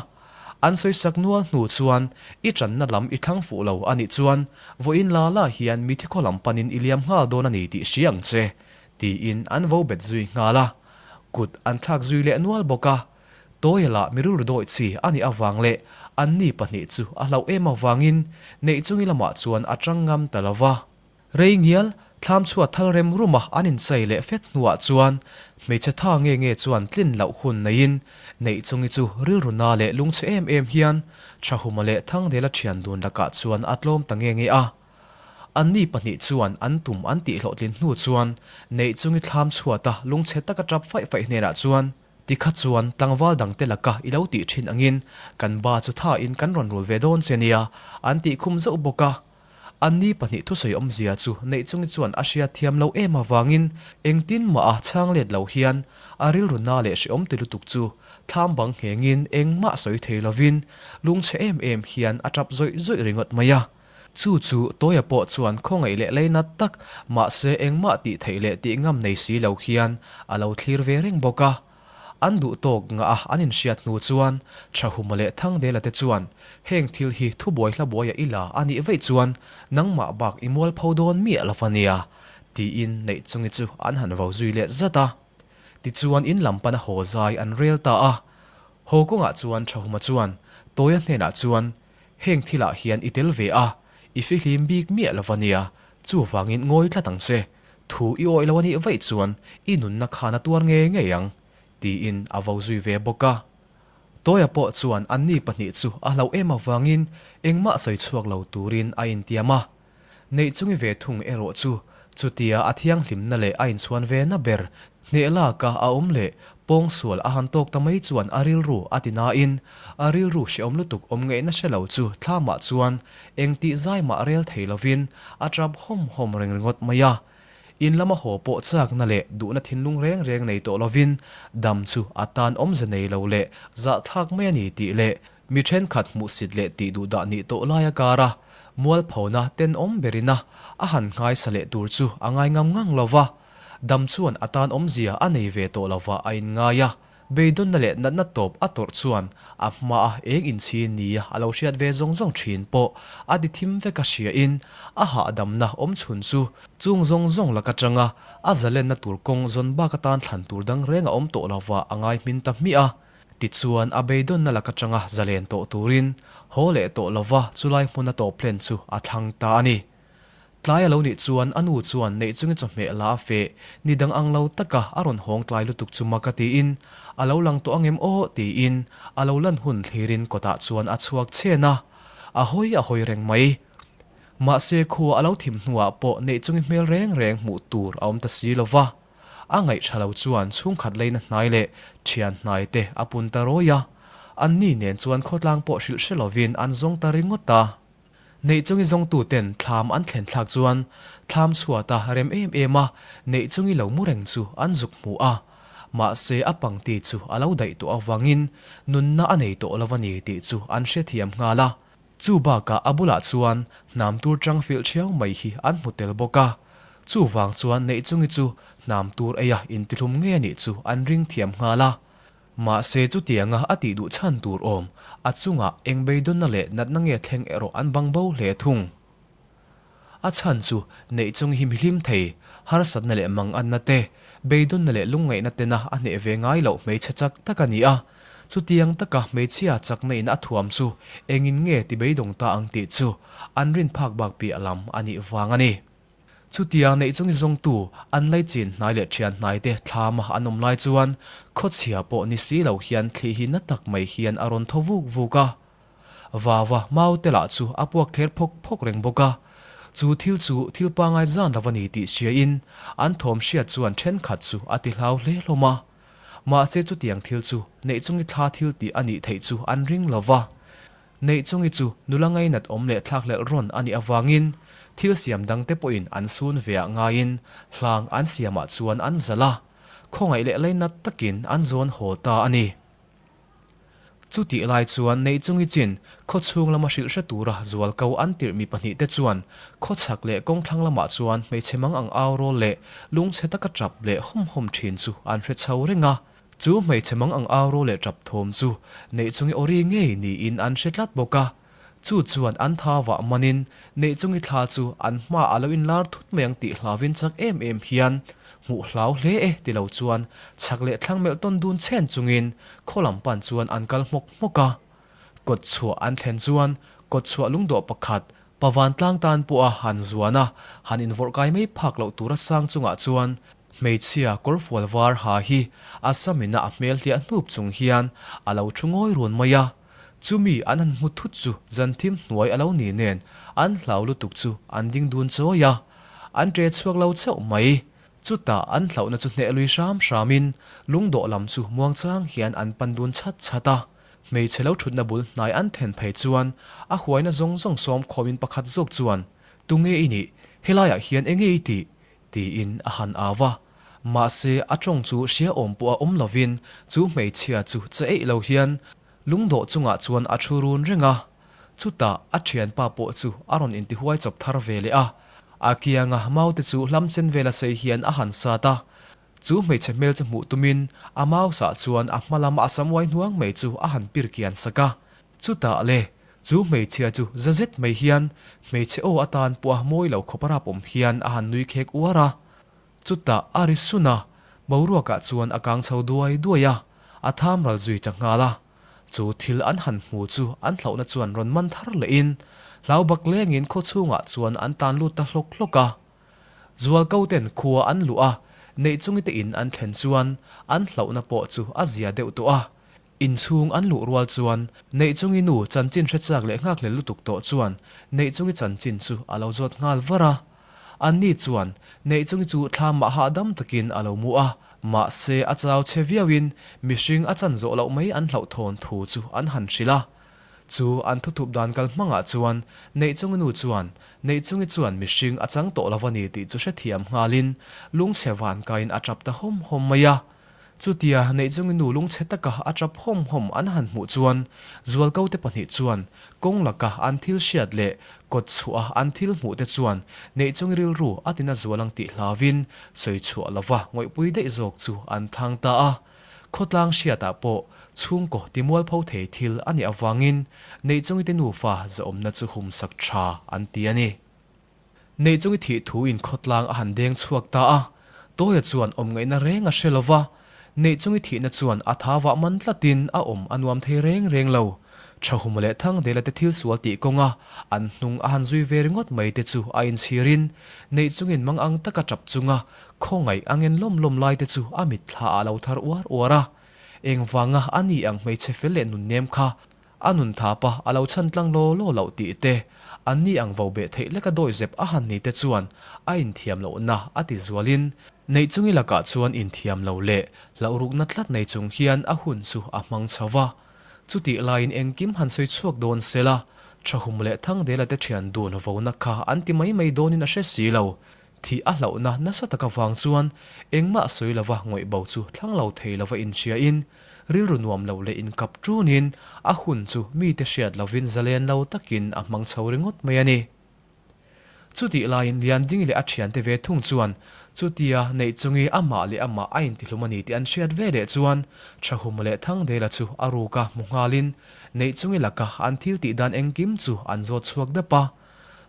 An sawisak nual hnu chuan i tanna lam i thlang fuh lo a nih chuan vawiin la la hian mi thikhaw lam panin i liam nghal dawn a ni tih hria ang che, tiin an vo bet zui nghal a. Kut an thlak zui leh nual bawk a. Tawia lah mi rilru dawih chi a nih avang leh anni pahnih chu a hlauh em avangin Neihchungi lamah chuan a tang ngam ta lo va. Rei ngial, thlam chhuat thal rem ruma an inchei leh fet hnuah chuan hmeichhe tha nge nge chuan tlin loh hun neiin Neihchungi chu rilru na leh lungchhe em em hian Thahuma leh Thangdela thian dun lakah chuan a tlawm ta nge nge a. Anni pahnih chuan an tum an tih hlawhtlin hnu chuan Neihchungi thlam chhuata lungchhe taka tap faih faih hnenah chuan Tikha chuan tlangval dangte laka i lo tih thin angin kan ba chu thain kan rawn rul ve dawn che nia an tih khum zauh bawk a. Anni pahnih thusawi awmzia chu neih chungi chuan a hriat thiam lo em avangin engtin mah a chhang let lo hian a rilru na leh hreawm ti lutuk chu thlam bang nghengin engmah sawi thei lovin lungchhe em em hian a tap zawih zawih ringawt mai a. Chu chu Tawia pawh chuan khawngaih leh lei nat tak mahse engmah tih theih leh tih ngam nei si lo hian a lo thlir ve reng bawk a. An duh tawk ngah a an inhriat hnu chuan Thahuma leh Thangdela te chuan heng thil hi thubuai hlabuaia i la a nih vaih chuan nangmah bak i mualpho dawn miah lo va nia tiin Neihchungi chu an han vo zui leh zat a. Tichuan in lam pana haw zai an rel ta a. Haw kawngah chuan Thahuma chuan Tawia hnenah chuan heng thilah hian i tel ve a, i fihlim bik miah lo va nia, chuvangin ngawi tlat ang che. Thu i awih lo a nih vaih chuan i nunna khan a tuar ngei ngei ang, tiin a vo zui ve bawk a. Tawia pawh chuan anni pahnih chu a hlauh em avangin engmah sawi chhuak lo turin a intiam a. Neih chungi ve thung erawh chu chutia a thianghlimna leh a inchhuan ve na ber hneh laka a awm leh pawngsual a han tawk ta mai chuan a rilru a ti nain a rilru hrehawm lutuk awm ngaihna hre lo chu thlamah chuan Engtih zai mah rel thei lovin a tap hawm hawm reng ringawt mai a. In lama haw pawh chakna leh duhna thinlung reng reng nei tawh lovin dam chu a tan awmze nei lo leh zahthlak mai a ni tih leh mi thenkhat hmuhsit leh tih duh dah nih tawh laia kara mualphona tenawm berina a han nghaisa leh tur chu a ngai ngam ngang lo va, dam chuan a tan awmzia a nei ve tawh lovah a inngai a. Beidawnna leh natna tawp a tawrh chuan a hmaa eng inchhin nia a lo hriat ve zawng zawng thin pawh a ti thim vek a hriain a hahdamna awm chhun chu chung zawng zawng lak atanga a zalenna tur kawng zawn bak atan thlan tur dang reng a awm tawh lova a ngai hmin ta hmiah a. Tichuan a beidawnna lak atanga zalen tawh turin haw leh tawh lova chulai hmuna tawp hlen chu a thlang ta a ni. Tlai a lo nih chuan a nu chuan neih chungin chawhmeh la a feh, ni dang ang lo taka a rawn hawng tlai lutuk chu mak a tiin, A lo lang tawh angem aw? tiin a lo lan hun thlirin kawtah chuan a chhuak chhen a, a hawi a hawi reng mai. Mahse khua a lo thim hnuah pawh neih chungi hmel reng reng hmuh tur a awm ta si lo va. A ngaih tha lo chuan chhungkhat leina hnai leh thian hnai te a pun ta rawi a, anni nen chuan khawtlang pawh hrilh hre lovin an zawng ta ringawt a. Neih chungi zawngtuten thlam an thlen thlak chuan thlam chhuata rem em em a, neih chungi lo mu reng chu an zuk hmu a. Mahse a pangti chu a lo daih tawh avangin nunna a nei tawh lo a ni tih chu an hrethiam nghal a. Chu bakah a bulah chuan hnam tur chang filh thiau mai hi an hmu tel bawk a. Chuvang chuan neih chungi chu hnam tur eia intihlum ngei a nih chu an ring thiam nghal a. Mahse chutianga a tih duh chhan tur awm, a chungah eng beidawnna leh natna nge thleng erawh an bang bo hle thung. A chhan chu neih chung hi mihlim thei, harsatna leh manganna te, beidawnna leh lungngaihna tena a hneh ve ngai loh hmeichhe chak tak a ni a. Chutiang taka hmeichhia chakna in a thuam chu engin nge ti beidawng ta ang tih chu an rin phak bak piah lam a nih vang a ni. Chutiang neih chungi zawngtu an laichin hnai leh thian hnaite thlama an awm lai chuan khawchhia pawh ni si lo hian thli hi na tak mai hian a rawn thaw vuk vuk a. Vava mau te lah chu a puak thler phawk phawk reng bawk a. Chu thil chu thil pangai zan lo a ni tih hriain an thawm hriat chuan thenkhat chu a ti hlau hle hlawm a. Mahse chutiang thil chu neih chungi thla thil tih a nih theih chu an ring lo va. Neih chungi chu nula ngainat awm leh thlakhlelh rawn a nih avangin thil siam dangte pawhin an sun veah ngaiin hlang an siamah chuan an zalh a, khawngaih leh lainat takin an zawn haw ta a ni. Chutih lai chuan Neih chungi chin khaw chhung lama hrilh hre tura zual ko an tirh mi pahnihte chuan khaw chhak leh kawng thlang lamah chuan hmeichhe mang ang au rawl leh lungchhe taka tap leh hawm hawm thin chu an hre chho reng a. Chu hmeichhe mang ang au ro leh tap thawm chu neih chungi awri ngei niin an hre tlat bawk a. Chu chuan an tha vah manin neih chungi thla chu an hma a lo inlar thut mai ang tih hlauvin chak em em hian hmuh hlau hle e ti lo chuan chhak leh thlang melh tawn dun chhen chungin khaw lam pan chuan an kal hmawk hmawk a. Kawt chhuah an thlen chuan kawt chhuah lungdawh pakhat Pavan tlang tan pawha han zuan a, han invawrh kai mai phak loh tura sang chungah chuan hmeichhia kawrfual var ha hi a samina a hmel hliah hnup chung hian a lo thu ngawi run mai a. Chumi an han hmu thut chu zan thim hnuai a lo ni nen an hlau lutuk chu an ding dun chawi a, an ṭe chhuak lo chauh mai. Chutah an hlauhna chu hneh lui hram hramin lungdawh lam chu muangchang hian an pan dun chhat chhat a. Hmeichhe lo thutna bul hnai an then phei chuan a huaina zawng zawng sawm khawmin pakhat zawk chuan, Tunge i nih? Helaiah hian enge i tih? tiin a han au a. Mahse, a tawng chu hria awm pawh a awm lovin chu hmeichhia chu che eih lo hian lungdawh chungah chuan a thu run reng a. Chutah a thianpa pawh chu a rawn intihuai chawp thar ve leh a. A kianga maute chu hlam chen vela sei hian a han sat a. Chu hmeichhe hmel chu hmuh tumin a mouse ah chuan a hma lama a sam uai hnuang mai chu a han pir kian sak a. Chutah le, chu hmeichhia chu za zet mai hian hmeichhe aw atan pawh a mawi lo khawp a rap awm hian a han nui khek uar a. Chutah a ri sun a, boruakah chuan a kang chho duai duai a, a tham ral zui ta nghal a. Chu thil an han hmu chu an hlauhna chuan rawn man thar lehin hlau bak lengin khaw chhungah chuan an tan lut ta hlawk hlawk a. Zualko ten khua an luh a, neih chungi te in an thlen chuan an hlauhna pawh chu a zia deuh tawh a. Inchhung an luh rual chuan neih chungi nu chanchin hre chak leh nghakhlel lutuk tawh chuan neih chungi chanchin chu a lo zawt nghal var a. Anni chuan neih chungi chu thla mah hahdam takin a lo mu a, mahse a chau chhe viauin mihring a chan zawh loh mai an hlauhthawn thu chu an han hrilh a. Chu an thuthup dan kal hmangah chuan Neihchungi nu chuan Neihchungi chuan mihring a chang tawh lo a ni tih chu hrethiam nghalin lungchhe van kaiin a tap ta hawm hawm mai a. Chutia Neihchungi nu lungchhe taka a tap hawm hawm an han hmuh chuan Zualkote pahnih chuan kawng laka an thil hriat leh kawt chhuah a an thil hmuh te chuan Neihchungi rilru a tina zual ang tih hlauvin sawi chhuah lova ngawihpui daih zawk chu an thlang ta a. Khawtlang hriatah pawh chhungkaw timualpho thei thil a nih avangin Neihchungite nufa zahawmna chu humsak tha an ti a ni. Neihchungi thih thuin khawtlang a han deng chhuak ta a, Tawia chuan awm ngaihna reng a hre lo va, Neihchungi thihna chuan a tha vah man tlatin a awm a nuam thei reng reng lo. Thahuma leh Thangdela te thil sual tih kawnga an hnung a han zui ve ringawt mai te chu a inchhirin Neihchungin mang ang taka tap chunga khawngaih a ngen lawm lawm lai te chu a mitthla ah lo thar uar uar a. Engvanga a ni ang hmeichhe fel leh nunnem kha A nun thapa a lo chhan tlang law law loh tih te, an ni ang vo beh theih leka dawi zep a han ni te chuan a inthiam lohna a ti zualin, Neihchungi lakah chuan inthiam lo leh hlauhrukna tlat nei chung hian a hun chu a hmang chho va. Chutih laiin engkim han sawi chhuak dawn sela, Thahum leh Thangdela te thian dun vona kha an ti mai mai dawnin a hre si lo. Thih a hlauhna nasa tak avang chuan engmah sawi lova ngawih bo chu thlang lo thei lova inhriain, rilru nuam lo leh inkap ṭunin a hun chu mite hriat lovin zalen lo takin a hmang chho ringawt mai a ni. Chutih laiin Liandingi leh a ṭhiante ve thung chuan chutia neih chungi amah leh amah a intihlum a ni tih an hriat ve leh chuan Thahuma leh Thangdela chu a ruka hmu nghalin neih chungi laka an thil tih dan engkim chu an zawt chhuak dap a.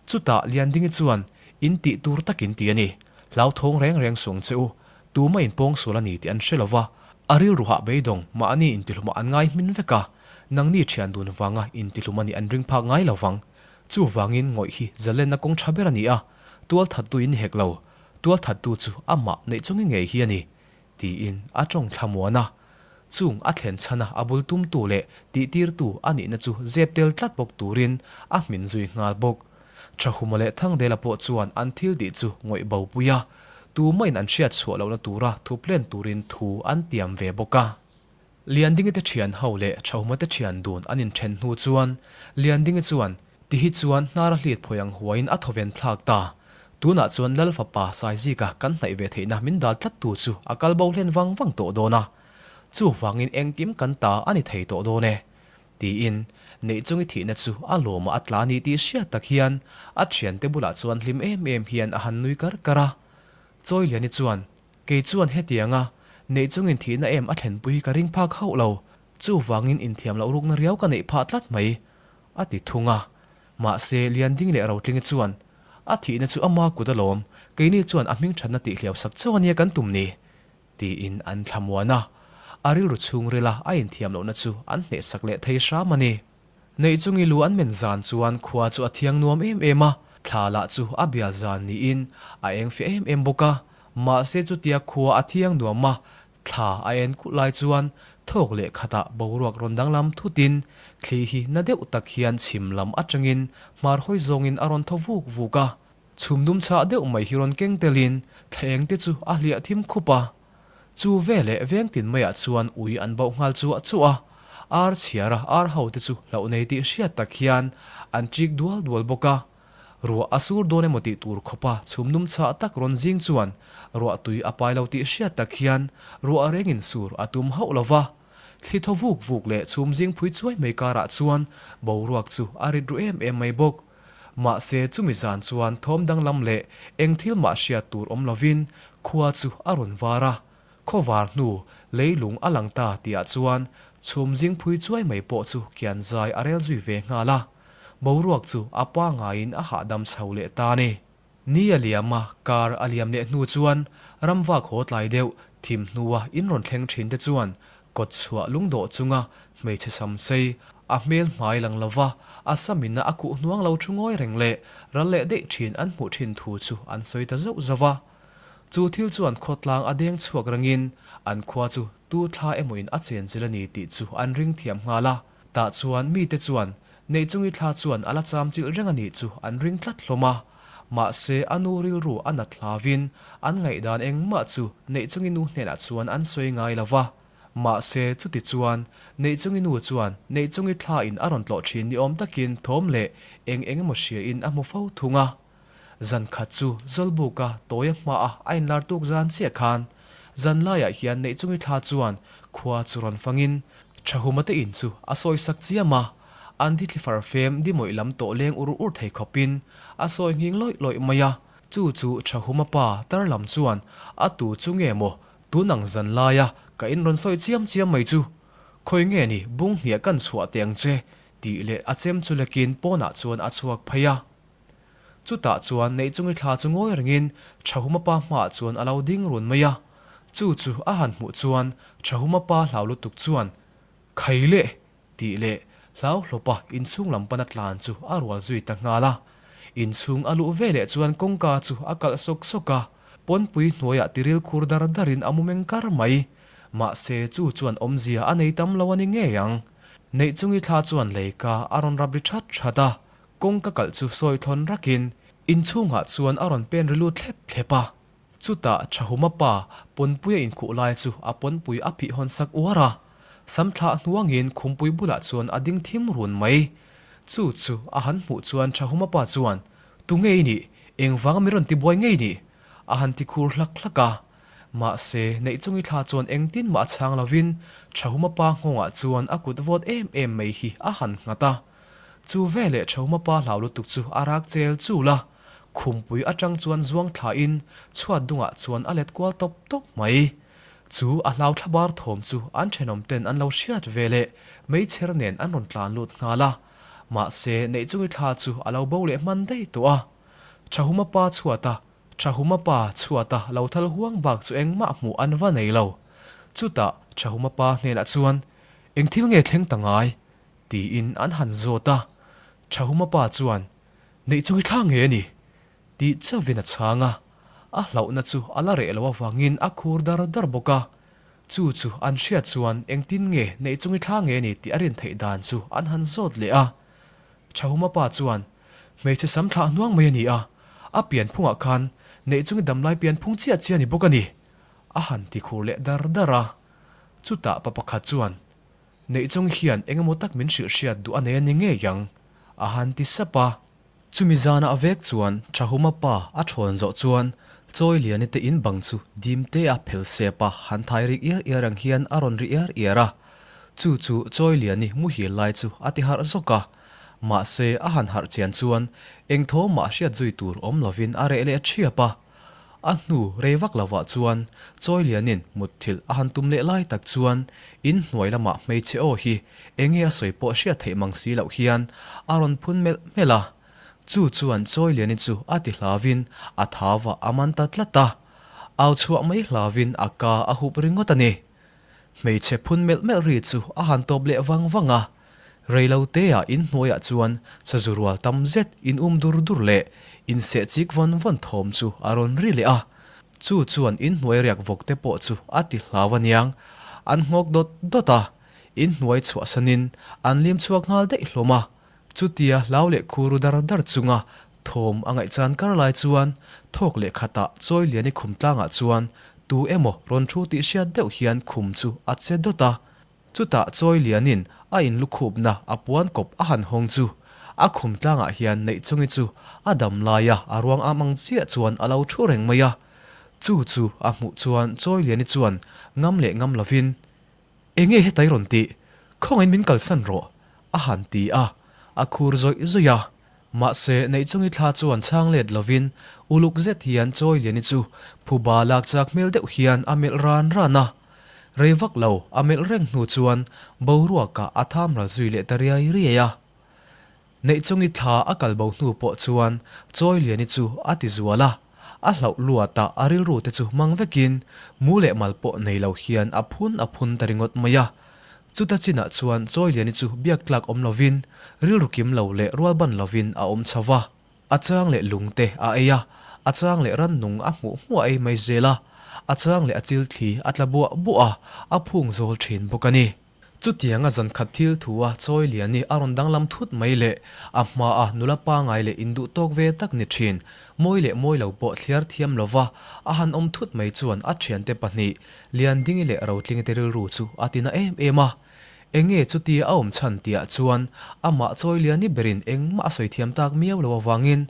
Chutah Liandingi chuan In tih tur takin ti a ni. Hlauthawng reng reng suang che u. Tuma in pawng sual a ni tih an hre lo va, a rilru hah beidawng mahni intihlumah an ngai hmin vek a, nangni thian dun vanga intihlum a nih an ring phak ngai lo vang. Chuvangin ngawih hi zalenna kawng tha ber a ni a, tualthattu in ni hek lo, tualthattu chu amah neih chungi ngei hi a ni, tiin a tawng thlamuan a. Chung a thlen chhana a bul tumtu leh tihtirtu a nihna chu zep tel tlat bawk turin a hmin zui nghal bawk. Thahuma leh Thangdela pawh chuan an thil tih chu ngawih bo pui a, tumahin an hriat chhuah lohna tura thup len turin thu an tiam ve bawk a. Liandingi te thian ho leh Thahuma te thian dun an inthen hnu chuan Liandingi chuan ti hi chuan hnar a hlit phawi ang huaiin a thawven thlak ta. Tunah chuan Lal fapa Saizika kan hnaih ve theihna min dal tlat tu chu a kal bo hlen vang vang tawh dawn a, chuvangin engkim kan ta a ni thei tawh dawn e. Tiin, Neihchungi thihna chu a lawmah a tla ni tih hriat tak hian a thiante bulah chuan hlim em em hian a han nui kar kar a. Chawiliani chuan, Kei chuan hetianga Neihchungin thihna em a thlenpui hi ka ring phak hauh lo, chuvangin inthiam loh rukna riau ka neih phah tlat mai, a ti thung a. Mahse, Lianding leh Rotlingi chuan, A thihna chu ama kut alawm, keini chuan a hmingthatna tihhliau sak chauh ania kan tum ni, Tiin an thlamuan a, a rilru chhungrila a inthiam lohna chu an hnehsak leh thei hram a ni. Neihchungi lu an men zan chuan khua chu a thiang nuam em em a, thla lah chu a bial zan niin a eng fiah em em bawk a. Mahse chutia khua a thiang nuam a, thla a en kulh lai chuan thawk leh khatah boruak rawn danglam thutin thli hi na deuh tak hian chhim lam atangin hmar hawi zawngin a rawn thaw vuk vuk a. Chhum dum chhah deuh mai hi rawn keng telin thlaeng te chu a hliah thim khup a. Chu veleh veng tin maiah chuan ui an bauh nghal chuah chuah a. Ar chhiara ar ho te chu hlauh nei tih hriat tak hian an chik dual dual bawk a. Ruah a sur dawn emaw tih tur khawpa chhum dum chhah tak rawn zing chuan ruah tui a pai lo tih hriat tak hian ruah rengin sur a tum hauh lo va. Thli thaw vuk vuk leh chhum zing phui chuai mai karah chuan boruak chu a rit ru em em mai bawk. Mahse chumi zan chuan thawm danglam leh eng thil mah hriat tur awm lovin khua chu a rawn var a, khaw var hnu leilung a lang ta tihah chuan chhum zing phui chuai mai pawh chu kian zai a rel zui ve nghal a, boruak chu a pangaiin a hahdam chho leh ta a ni. Ni a liam a, kar a liam leh hnu chuan ramvak haw tlai deuh thim hnua in rawn thleng thin te chuan kawt chhuah lungdawh chunga hmeichhe sam sei, a hmel hmai lang lova a samina a khuh hnuang lo thu ngawi reng leh ral leh daih thin an hmuh thin thu chu an sawi ta zauh zauh a. Chu thil chuan khawtlang a deng chhuak rengin an khua chu tu thla emawin a chenchilh a ni tih chu an ring thiam nghal a. Tah chuan mite chuan Neihchungi thla chuan a la cham chilh reng a nih chu an ring tlat hlawm a. Mahse, a nu rilru a nat hlavin an ngaihdan engmah chu Neihchungi nu hnenah chuan an sawi ngai lo va. Mahse, chuti chuan Neihchungi nu chuan Neihchungi thla in a rawn tlawh thin ni awm takin thawm leh eng eng emaw hria in a hmu fo thung a. Zan khat chu Zawlbuka tawia hmaah a inlar tuk zan chiah khan zan laiah hian Neihchungi thla chuan khua chu rawn fangin Thahuma te in chu a sawi sak chiam a, an thi thli far fem di mawih lam tawh leng ur ur thei khawpin a sawi nghing lawih lawih mai a, chu chu Thahuma pa tar lam chuan a tu chu nge maw? Tun ang zan laia ka in rawn sawi chiam chiam mai chu, khawi nge ni bung hniah kan chhuah teh ang che tih leh a chem chu lekin pawnah chuan a chhuak phei a. Chutah chuan Neihchungi thla chu ngawi rengin Thahuma pa hmaah chuan a lo ding run mai a. Chu chu a han hmuh chuan Thahuma pa hlau lutuk chuan, Khai leh! Tih leh hlau hlawpa inchhung lam pana tlan chu a rual zui ta nghal a. Inchhung a luh ve leh chuan kawngka chu a kalh sawk sawk a, pawnpui hnuaiah tiril khur dar darin a mu meng kar mai. Mahse chu chuan awmzia a nei tam lo a ni ngei ang. Neihchungi thla chuan leika a rawn rap ri that that a, kawngka kalh chu sawi thlawn rakin inchhungah chuan a rawn pen ri lut thlep thlep a. Chutah Thahuma pa pawnpui a inkhuh lai chu a pawnpui a phih hawn sak uar a, sam thlah hnuangin khumpui bulah chuan a ding thim run mai. Chu chu a han hmuh chuan Thahuma pa chuan, Tu nge i nih? Engvanga mi rawn tibuai ngei nih? a han ti khur hlak hlak a. Mahse, Neihchungi thla chuan engtin mah a chhang lovin Thahuma pa nghawngah chuan a kut vawt em em mai hi a han nghat a. Chu veleh Thahuma pa hlau lutuk chu a rak chel chul a. Khumpui atang chuan zuang thlain chhuat dungah chuan a let kual tawp tawp mai. Chu a hlau thlabar thawm chu an thenawm ten an lo hriat ve leh meichher nen an rawn tlan lut nghal a. Mahse, Neihchungi thla chu a lo bo leh hman daih tawh a. Thahuma pa chhuata Thahuma pa chhuata lo thal huang bak chu engmah hmuh an va nei lo. Chutah Thahuma pa hnenah chuan, Eng thil nge thleng ta ngai? tiin an han zawt a. Thahuma pa chuan, Neih chu hi thla nge a ni? tih chauhin a chhang a, a hlauhna chu a la reh loh avangin a khur dar dar bawk a. Chu chu an hriat chuan engtin nge neih chung i thla nge a ni tih a rin theih dan chu an han zawt leh a. Thahuma pa chuan, Hmeichhe sam thlah hnuang mai a ni a, a pianphungah khan neih chung i damlai pianphung chiah chiah a ni bawk a ni, a han ti khur leh dar dar a. Chutah pa pakhat chuan, Neih chung hian eng emaw tak min hrilh hriat duh a nei a ni ngei ang, a han ti sap a. Chumi zana a vek chuan Thahuma pa a thawn zawh chuan Chawi Liani te in bang chu dim te a phel sep a han thai rik iar iar ang hian a rawn ri iar iar a. Chu chu Chawi Liani muhil lai chu a ti harh zawk a. Mahse a han harh chian chuan eng thaw mah hriat zui tur awm lovin a reh leh thiap a. A hnu rei vak lovah chuan Chawilianin mutthilh a han tum leh lai tak chuan in hnuai lamah hmeichhe aw hi enge a sawi pawh hriat theih mang si loh hian a rawn phun melh melh a. Chu chuan Chawiliani chu a ti hlavin a thau a man ta tlat a. Au chhuah mai hlavin a ka a hup ringawt a ni. Hmeichhe phun melh melh ri chu a han tawp leh vang vang a. Reilo teah in hnuaiah chuan sazu rual tam zet in um dur dur leh in seh chik vawn vawn thawm chu a rawn ri leh a. Chu chuan in hnuai riak vawk te pawh chu a ti hlau aniang. An nghawk dawt dawt a, in hnuai chhuahsanin an lim chhuak nghal daih hlawm a. Chutia hlau leh khuru dar dar chunga thawm a ngaihchan kar lai chuan thawk leh khatah Chawiliani khum tlangah chuan tu emaw rawn thu tih hriat deuh hian khum chu a che dawt a. Chutah Chawilianin a inlukhupna a puan kawp a han hawng chu a khum tlangah hian Neihchungi chu a dam laia a ruang am ang chiah chuan a lo thu reng mai a. Chu chu a hmuh chuan Chawiliani chuan ngam leh ngam lovin, Enge hetai rawn tih? Khawngaiin min kalsan rawh! a han ti a, a khur zawih zawih a. Mahse, Neihchungi thla chuan chhang let lovin uluk zet hian Chawiliani chu phuba lak chak hmel deuh hian a melh ran ran a. Rei vak lo a melh reng hnu chuan boruakah a tham ral zui leh ta riai riai a. Neihchungi thla a kal bo hnu pawh chuan Chawiliani chu a ti zual a, a hlauh luatah a rilru te chu hmang vekin mu leh mal pawh nei lo hian a phun a phun ta ringawt mai a. Chuta chinah chuan Chawiliani chu biak tlak awm lovin rilru kim lo leh rual ban lovin a awm chho va. A chang leh lung te a ei a, a chang leh rannung a hmuh hmuh a ei mai zel a, a chang leh a chil thli a tla buah buah a, a phung zawl thin bawk a ni. Chutianga zan khat thil thu a chawi lian i a rawn danglam thut mai leh a hmaa nula pangai leh induh tawk ve tak ni thin, mawi leh mawi lo pawh thliar thiam lova a han awm thut mai chuan a thiante pahnih, Liandingi leh Rotlingi te rilru chu a tina em em a. Enge chutia a awm chhan tihah chuan amah chawi liani berin engmah a sawi thiam tak miau lo avangin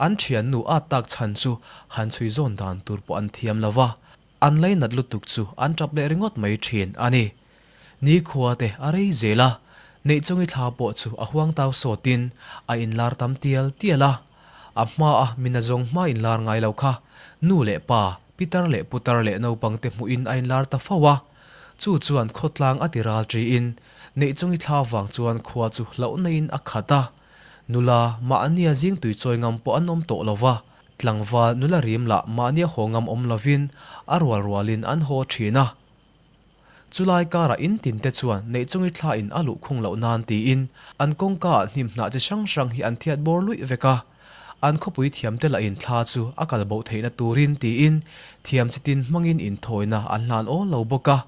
an thiannu a tak chhan chu han chhui zawn dan tur pawh an thiam lova. An lainat lutuk chu an tap leh ringawt mai thin a ni. Nikhua te a rei zel a, Neihchungi thla pawh chu a huang tau sawtin a inlar tam tial tial a. A hmaa mina zawng hma inlar ngai lo kha nu leh pa. pitar leh putar leh naupangte hmuhin a inlar ta fo a. Chu chuan khawtlang a ti ral ṭiin Neihchungi thla vang chuan khua chu hlauhnaiin a khat a. Nula mahnia zing tui chawi ngam pawh an awm tawh lo va, tlangval nula rim lah mahnia haw ngam awm lovin a rual rualin an haw ṭhin a. Chulai karah in tin te chuan Neihchungi thla in a luh khung loh nan tiin an kawngka ah hnim hnah chi hrang hrang hi an thiat bawr luih vek a. An khawpui thiam te lah in thla chu a kal bo theihna turin tiin thiam chi tin hmangin inthawina an hlan awl lo bawk a.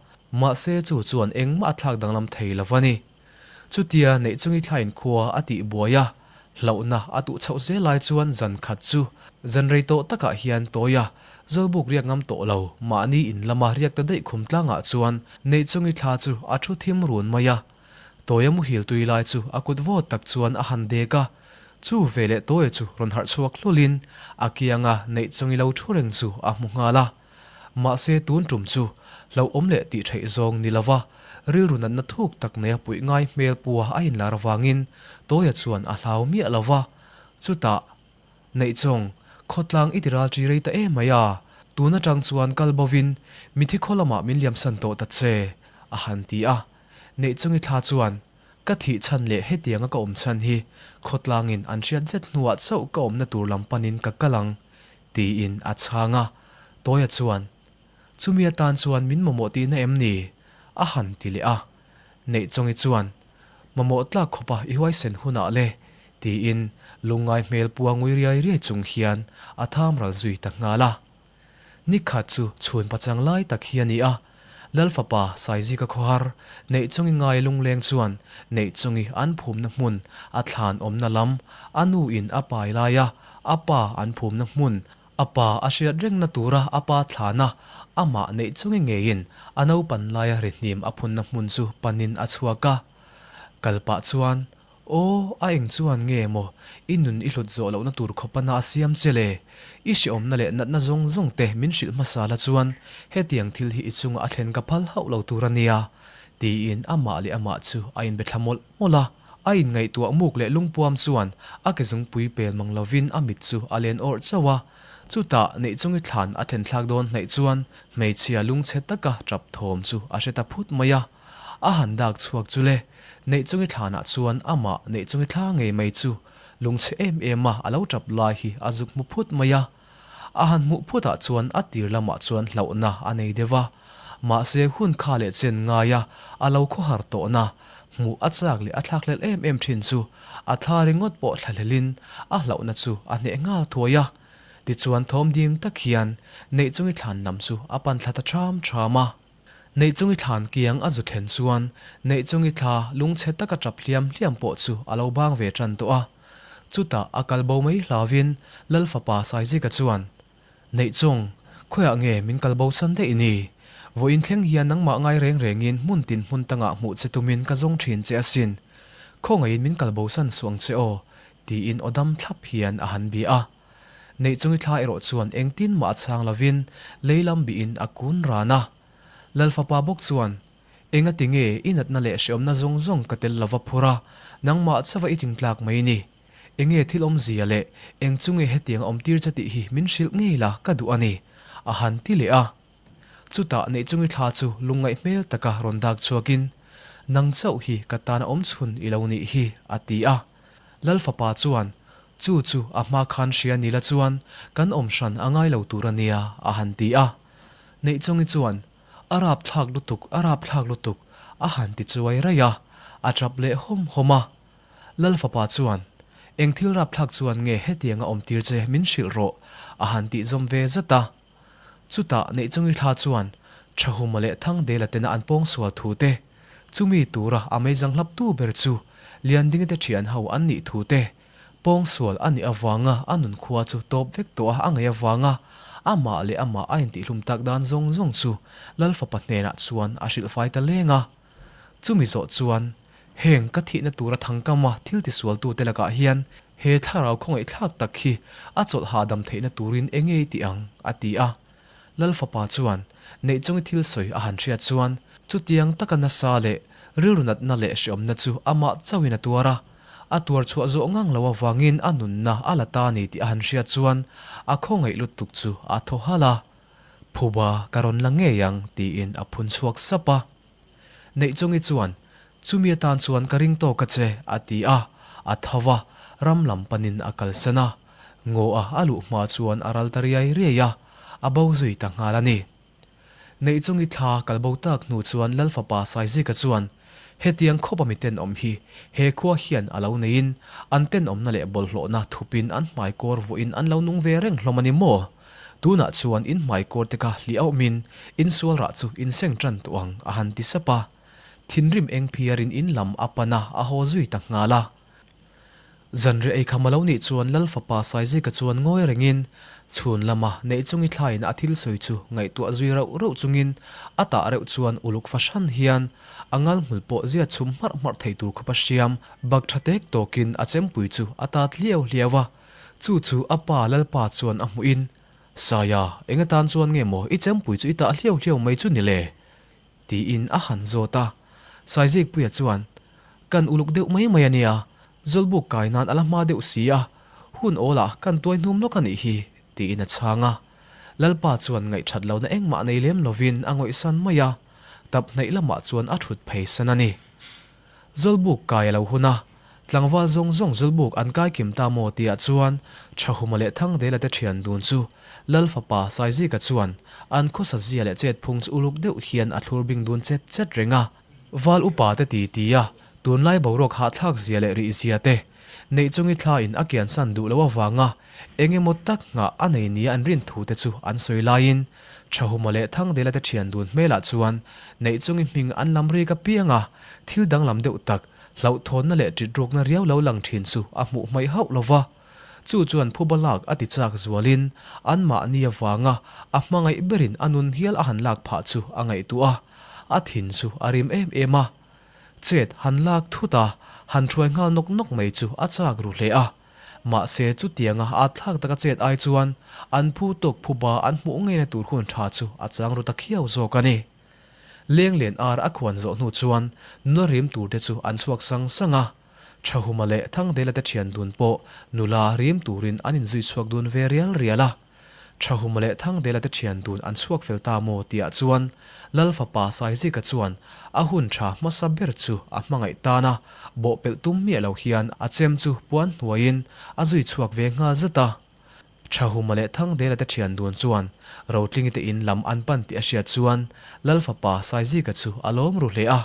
Mahse chu chuan engmah a thlak danglam thei lo a ni. Chutia Neihchungi thla in khua a tih buai a, hlauhna a tuh chhoh zel lai chuan zan khat chu zan rei tawh takah hian Tawia Zawlbuk riak ngam tawh lo, mahni in lama riak ta daih khum tlangah chuan Neihchungi thla chu a thu thim run mai a. Tawia muhil tui lai chu a kut vawt tak chuan a han dek a, chu veleh Tawia chu rawn harh chhuak hlulin a kianga Neihchungi lo thu reng chu a hmu nghal a. Mahse tun tum chu hlauhawm leh tih theih zawng ni lova rilru natna thuk tak neia puih ngai hmel pua a inlar avangin Tawia chuan a hlau miah lova, chutah Neihchawng, khawtlang i ti ral ṭi rei ta em mai a, tun aṭang chuan kal bovin mithi khaw lamah min liamsan tawh ta che, a han ti a. Neihchungi thla chuan, Ka thih chhan leh hetianga ka awm chhan hi khawtlangin an hriat zet hnuah chauh ka awmna tur lam panin ka kal ang, tiin a chhang a. Tawia chuan, Chumi atan chuan min mamawh tihna em ni? a han ti leh a. Neihchawngi chuan, Mamawh tlak khawpa i huaisen hunah le, tiin lungngai hmel pua ngui riai riai chung hian a tham ral zui ta nghal a. Nikhat chu chhun pachang lai tak hi a ni a, Lal fapa Saizika khawhar Neihchungi ngai lungleng chuan Neihchungi an phumna hmun a thlan awmna lam a nu in a pai lai a, a pa an phumna hmun a pa a hriat rengna tura a pa thlana amah Neihchungi ngeiin a naupan laia rihnim a phunna hmun chu panin a chhuak a. Kal pah chuan Aw, a eng chuan nge maw i nun i hlut zawh lohna tur khawp a na a siam che le? I hreawmna leh natna zawng zawng te min hrilh hmasa la chuan hetiang thil hi i chunga a thlen ka phal hauh lo tur a nia, tiin amah leh amah chu a inbe thla mawlh mawlh a. A inngaihtuah muk leh lungpuam chuan a ke zungpui pel mang lovin a mit chu a len awrh chauh a. Chutah Neihchungi thlan a thlen thlak dawn hnaih chuan hmeichhia lungchhe taka tap thawm chu a hre ta phut mai a. A han dak chhuak chu le, Neihchungi thlanah chuan amah Neihchungi thla ngei mai chu lungchhe em em a a lo tap lai hi a zuk hmu phut mai a. A han hmuh phutah chuan a tir lamah chuan hlauhna a nei deuh a, mahse hun kha leh chen ngaia a lo khawhar tawhna hmuh a chak leh a thlakhlelh em em thin chu a thla ringawt pawh thlahlelin a hlauhna chu a hneh nghal thuai a. Tichuan thawm dim tak hian Neihchungi thlan lam chu a pan thla ta ṭham ṭham a. Neihchungi thlan kiang a zu thlen chuan Neihchungi thla lungchhe taka tap hliam hliam pawh chu a lo bang ve tan tawh a. Chutah a kal bo mai hlauvin Lal fapa Saizika chuan, Neihchung, khawiah nge min kal bo san daih ni? Vawiin thleng hian nangmah ngai reng rengin hmun tin hmun tangah hmuh che tumin ka zawng thin che asin. Khawngaihin min kal bo san suh ang che aw, tiin aw dam thlap hian a han bia a. Neihchungi thla erawh chuan engtin mah a chhang lovin lei lam bihin a kun ran a. Lalfapa bawk chuan, Enga ti nge i natna leh hreawmna zawng zawng ka tel lova phur a, nangmah chauha i tingtlak mai ni. Enge thil awmzia leh eng chu nge hetiang a awmtir che tih hi min hrilh ngei la ka duh a ni, a han ti leh a. Chutah Neihchungi thla chu lungngaih hmel taka rawn dak chhuakin, Nang chauh hi ka tan a awm chhun i lo nih hi, a ti a. Lal fapa chuan, Chu chu a hma khan hria ni la chuan kan awm hran a ngai lo tur a nia, a han ti a. Neihchungi chuan, A rap thlak lutuk, a rap thlak lutuk, a han ti chuai raih a, a tap leh hawm hawm a. Lal fapa chuan, Eng thil rap thlak chuan nge hetianga awm tir che min hrilh rawh, a han tih zawm ve zat a. Chutah Neihchungi thla chuan Thahuma leh Thangdela tena an pawngsual thu te, chumi tura a meizang hlaptu ber chu Liandingi te thian ho an nih thu te, pawngsual a nih avanga a nunkhua chu tawp vek tawh a a ngaih avanga amah leh amah a intihlum tak dan zawng zawng chu Lal fapa hnenah chuan a hrilhfai ta leng a. Chumi zawh chuan Heng ka thihna tura thangkama thil tisualtute lakah hian he thlarau khawngaihthlak tak hi a chawlh hahdam theihna turin eng nge i tih ang? a ti a. Lal fapa chuan Neihchungi thil sawi a han hriat chuan chutiang taka nasa leh rilru natna leh hreawmna chu amah chauhin a tuar a, a tuar chhuah zawh ngang lo avangin a nunna a la ta ni tih a han hriat chuan a khawngaih lutuk chu a thaw halh a. Phuba ka rawn la ngei ang, tiin a phun chhuak sap a. Neihchungi chuan, Chumi atan chuan ka ring tawk a che, a ti a, a tho va, ram lam panin a kalsan a. Ngaw a a luh hma chuan a ral ta riai riai a, a bo zui ta nghal a ni. Neihchungi thla kal bo tak hnu chuan Lal fapa Saizika chuan, Hetiang khawp a mi tenawm hi he khua hian a lo neiin an tenawmna leh bawlhhlawhna thupin an hmaikawr vuahin an lo nung ve reng hlawm a ni maw? Tunah chuan in hmaikawr te kha hliah awmin in sual rah chu in seng tan tawh ang, a han ti sap a. Thinrim eng phiarin in lam a pan a, a haw zui ta nghal a. Zanriah ei kham a lo nih chuan Lal fapa Saizika chuan ngawi rengin chhun lama neih chungi thlain a thil sawi chu ngaihtuah zui rauh rauh chungin a tah reuh chuan uluk fahran hian a ngal hmul pawh zia chhum hmarh hmarh thei tur khawpa hriam bak tha tek tawkin a chempui chu a tat hliau hliau a. Chu chu a pa Lalpa chuan a hmuhin, Saia, eng atan chuan nge maw i chempui chu i tah hliau hliau mai chu ni le? Tiin a han zawt a. Saizikpuia chuan, Kan uluk deuh mai mai a nia, Zawlbuk kai nan a la hma deuh si a, hun awlah kan tuai hnum lawk a nih hi, tiin a chhang a. Lalpa chuan ngaihthat lohna engmah nei lem lovin a ngawihsan mai a, tap hnaih lamah chuan a thut phei san a ni. Zawlbuk kai a lo hun a, tlangval zawng zawng Zawlbuk an kai kim ta maw tihah chuan Thahuma leh Thangdela te thian dun chu Lal fapa Saizika chuan an khawsa zia leh chetphung chu uluk deuh hian a thlur bing dun chet chet reng a. Val upa te ti ti a, tunlai boruak hahthlak zia leh rih zia te neih chungi thla in a kiansan duh loh avanga eng emaw tak nghah a nei nia an rin thu te chu an sawi laiin Thahuma leh Thangdela te thian dun hmelah chuan neih chungi hming an lam rik apiang a, thil danglam deuh tak, hlauhthawnna leh ṭitrukna riau lo lang ṭhin chu a hmuh hmaih hauh lo va. Chu chuan phuba lak a ti chak zualin anmahni avanga a hmangaih berin a nun hial a han lak phah chu a ngaihtuah a, a thin chu a rim em em a. Chet han lak thut a, han hruai nghal nawk nawk mai chu a chak ru hle a. Mahse chutianga a thlak taka chet ai chuan an phu tawk phuba an hmuh ngeina tur hun tha chu a chang ru ta khiau zawk a ni. Lenglen ar a khuan zawh hnu chuan nula rim tur te chu an chhuak sang sang a. Thahuma leh Thangdela te thian dun pawh nula rim turin an inzui chhuak dun ve rial rial a. Thahuma leh Thangdela te thian dun an chhuak fel ta maw tihah chuan Lal fapa Saizika chuan a hun tha hmasa ber chu a hmangaih tan a, bawhpelh tum miah lo hian a chem chu puan hnuaiin a zui chhuak ve nghal zat a. Thahuma leh Thangdela te thian dun chuan Rotlingi te in lam an pan tih a hriat chuan Lal fapa Saizika chu a lawm ru hle a.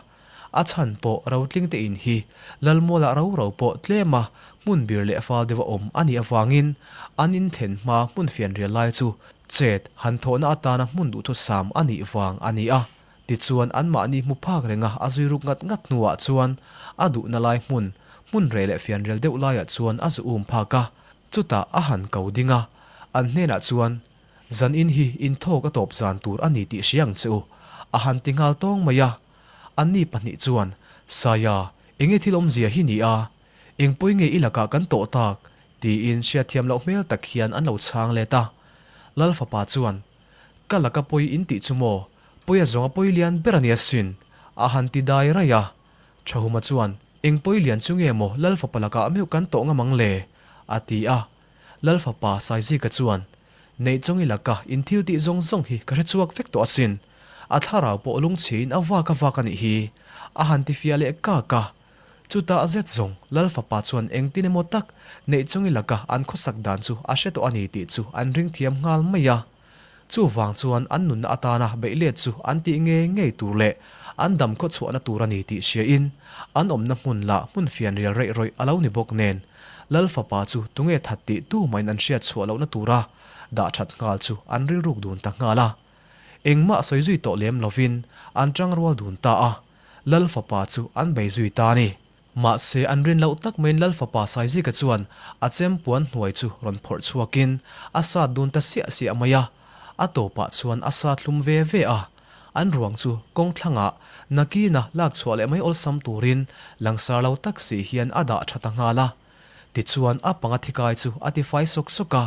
A chhan pawh Rotling te in hi Lalmualah ro ro pawh tlema hmun bir leh fal deuha awm a nih avangin an in thlen hma hmun fianrial lai chu chet han thawhna atana hmun duhthusam a nih vang a ni a. Tichuan anmahni hmu phak renga a zui ruk ngat ngat hnuah chuan a duhna lai hmun, hmun reh leh fianrial deuh laiah chuan a zu um phak a, chutah a han ko ding a, an hnenah chuan, Zan in hi inthawk a tawp zan tur a ni tih hria ang che u, a han ti nghal tawng mai a. Anni pahnih chuan, Saia, enge thil awmzia hi ni a? Eng pawi nge i lakah kan tawh tak? tiin hriatthiam loh hmel tak hian an lo chhang let a. Lal fapa chuan, Ka laka pawi in tih chu maw? Pawi a zawng a pawi lian ber a nia sin, a han ti dai raih a. Thahuma chuan, Eng pawi lian chu nge maw Lal fapa lakah meuh kan tawh ngam ang le? a ti a. Lal fapa Saizika chuan, Neihchawng i laka in thil tih zawng zawng hi ka hre chhuak vek tawh asin. A thlarau pawh lungchhiin a vak a vak a nih hi, a han ti fiah leh kak a. Chutah zet zawng Lal fapa chuan engtin emaw tak Neihchawng i laka an khawsak dan chu a hre tawh a ni tih chu an ring thiam nghal mai a. Chuvang chuan an nunna atana beih let chu an tih ngei ngei tur leh an dam khaw chhuahna tur a ni tih hriain an awmna hmun lah hmun fianrial reih rawih a lo ni bawk nen Lal fapa chu tunge that tih tu mahin an hriat chhuah lohna tura dah that nghal chu an rilruk dun ta nghal a. Engmah sawi zui tawh lem lovin an tang rual dun ta a, Lal fapa chu an bei zui ta a ni. Mahse, an rin loh tak maiin Lal fapa Saizika chuan a chem puan hnuai chu rawn phawrh chhuakin a sat dun ta siah siah mai a, a tawpah chuan a sat hlum ve ve a. An ruang chu kawng thlangah nakina lak chhuah leh mai awlsam turin langsar lo tak si hian a dah tha ta nghal a. Tichuan a panga thikai chu a tifai sawk sawk a,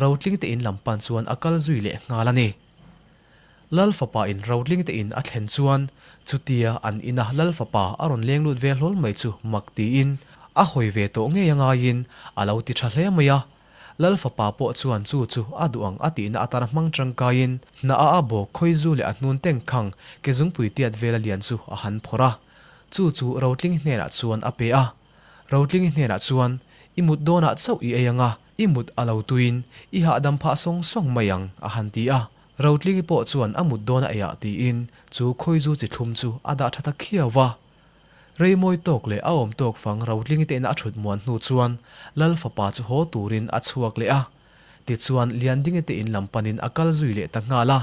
Rotling te in lam pan chuan a kal zui leh nghal a ni. Lal fapa in Rotling te in a thlen chuan chutia an ina Lal fapa a rawn leng lut ve hlawl mai chu mak tiin a hawi ve tawh ngei a ngaiin a lo ti tha hle mai a. Lal fapa pawh chuan chu chu a duh ang a tihna atana hmang tangkaiin hna a a bawk khawizu leh a hnun tengkhang ke zungpui tiat vela lian chu a han phawrh a. Chu chu Rotlingi hnenah chuan a pe a. Rotlingi hnenah chuan, I mut dawnah chauh i ei ang a, i mut a lo tuiin i hahdam phah sawng sawng mai ang, a han ti a. Rotlingi pawh chuan a mut dawn a eiah tiin chu khawizu chi thlum chu a dah tha ta khiau va. Rei mawi tawk leh a awm tawk fang Rotlingi te ina a thut muan hnu chuan Lal fapa chu haw turin a chhuak leh a. Tichuan Liandingi te in lam panin a kal zui leh ta nghal a.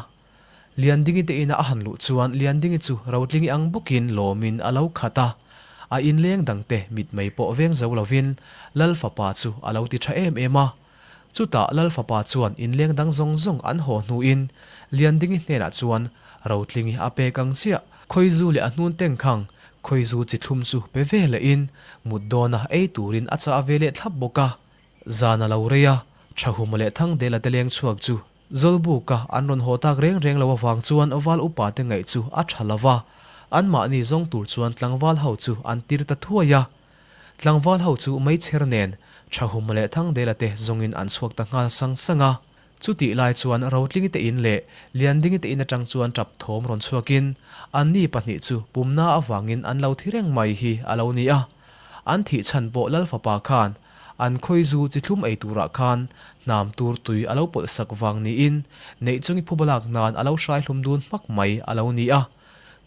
Liandingi te ina a han luh chuan Liandingi chu Rotlingi ang bawkin lawmin a lo khat a. A inleng dangte mitmei pawh veng zo lovin Lal fapa chu a lo ti tha em em a. Chutah Lal fapa chuan inleng dang zawng zawng an haw hnuin Liandingi hnenah chuan Rotlingi a pek ang chiah, Khawizu leh a hnun tengkhang Khawizu chi thlum chu pe ve lehin mut dawna ei turin a chah ve leh thlap bawk a. Zan a lo rei a, Thahuma leh Thangdela te leng chhuak chu Zawlbuka an rawn haw tak reng reng lo avang chuan val upa te ngaih chu a tha lo va, anmahni zawng tur chuan tlangval ho chu an tir ta thuai a. Tlangval ho chu meichher nen Thahuma leh Thangdela te zawngin an chhuak ta nghal sang sang a. Chutih lai chuan Rotlingi te in leh Liandingi te in atang chuan tap thawm rawn chhuakin anni pahnih chu pumna avangin an lo thi reng mai hi a lo ni a. An thih chhan pawh Lal fapa khan an khawizu chi thlum ei turah khan hnam tur tui a lo pawlh sak vang niin neih chungi phuba lak nan a lo hrai hlum dun hmak mai a lo ni a.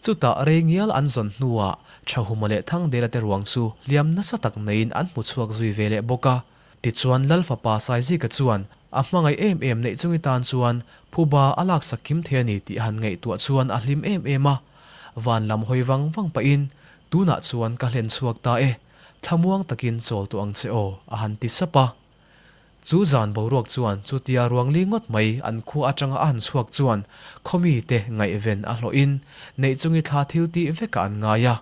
Chutah rei ngial an zawn hnuah Thahuma leh Thangdela te ruang chu hliam nasa tak neiin an hmu chhuak zui ve leh bawk a. Tichuan Lal fapa Saizika chuan a hmangaih em em neih chungi tan chuan phuba a laksak kim thei a ni tih han ngaihtuah chuan a hlim em em a. Van lam hawi vang vang pahin Tunah chuan ka hlen chhuak ta e, thlamuang takin chawl tawh ang che aw, a han ti sap a. Chu zan boruak chuan chutia ruangli ngawt mai an khua atanga a han chhuak chuan khawmi te ngaihven a hlawhin Neihchungi thla thil tih vekah an ngai a.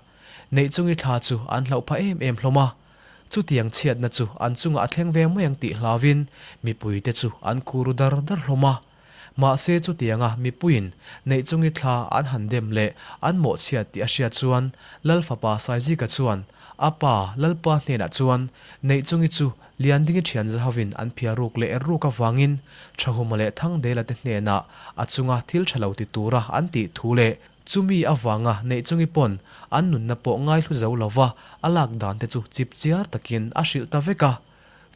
Neihchungi thla chu an hlauh phah em em hlawm a. Chutiang chhiatna chu an chungah a thleng ve mai ang tih hlauin mipuite chu an kur dar dar hlawm a. Mahse chutianga mipuiin Neihchungi thla an han dem leh an mawhchhiat tih a hriat chuan Lal fapa Saizika chuan a pa Lalpa hnenah chuan Neihchungi chu Liandingi thian zahovin an phiar ruk leh er ruk avangin Thahuma leh Thangdela te hnenah a chunga thil tha lo ti tura an tih thu leh chumi avanga Neihchungi pawn an nunna pawh ngaihlu zo lova a lak dan te chu chipchiar takin a hrilh ta vek a.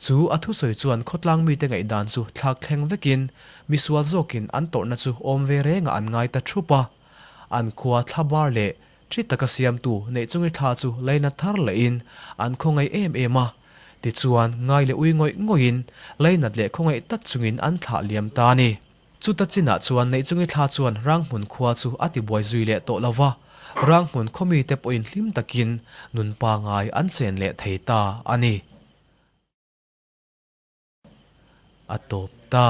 Chu a thusawi chuan khawtlang mite ngaihdan chu thlak thleng vekin misual zawkin an tawrhna chu awm ve rengah an ngai ta thup a. An khua thla bar leh thi taka siamtu neih chungi thla chu laina thar lehin an khawngaih em em a. Tichuan ngai leh ui ngawih ngawihin lainat leh khawngaih tak chungin an thlah liam ta a ni. Chuta chinah chuan Neihchungi thla chuan Ranghmun khua chu a tibuai zui leh tawh lo va, Ranghmun khaw mite pawhin hlim takin nun pangai an chen leh thei ta a ni. A tawp ta.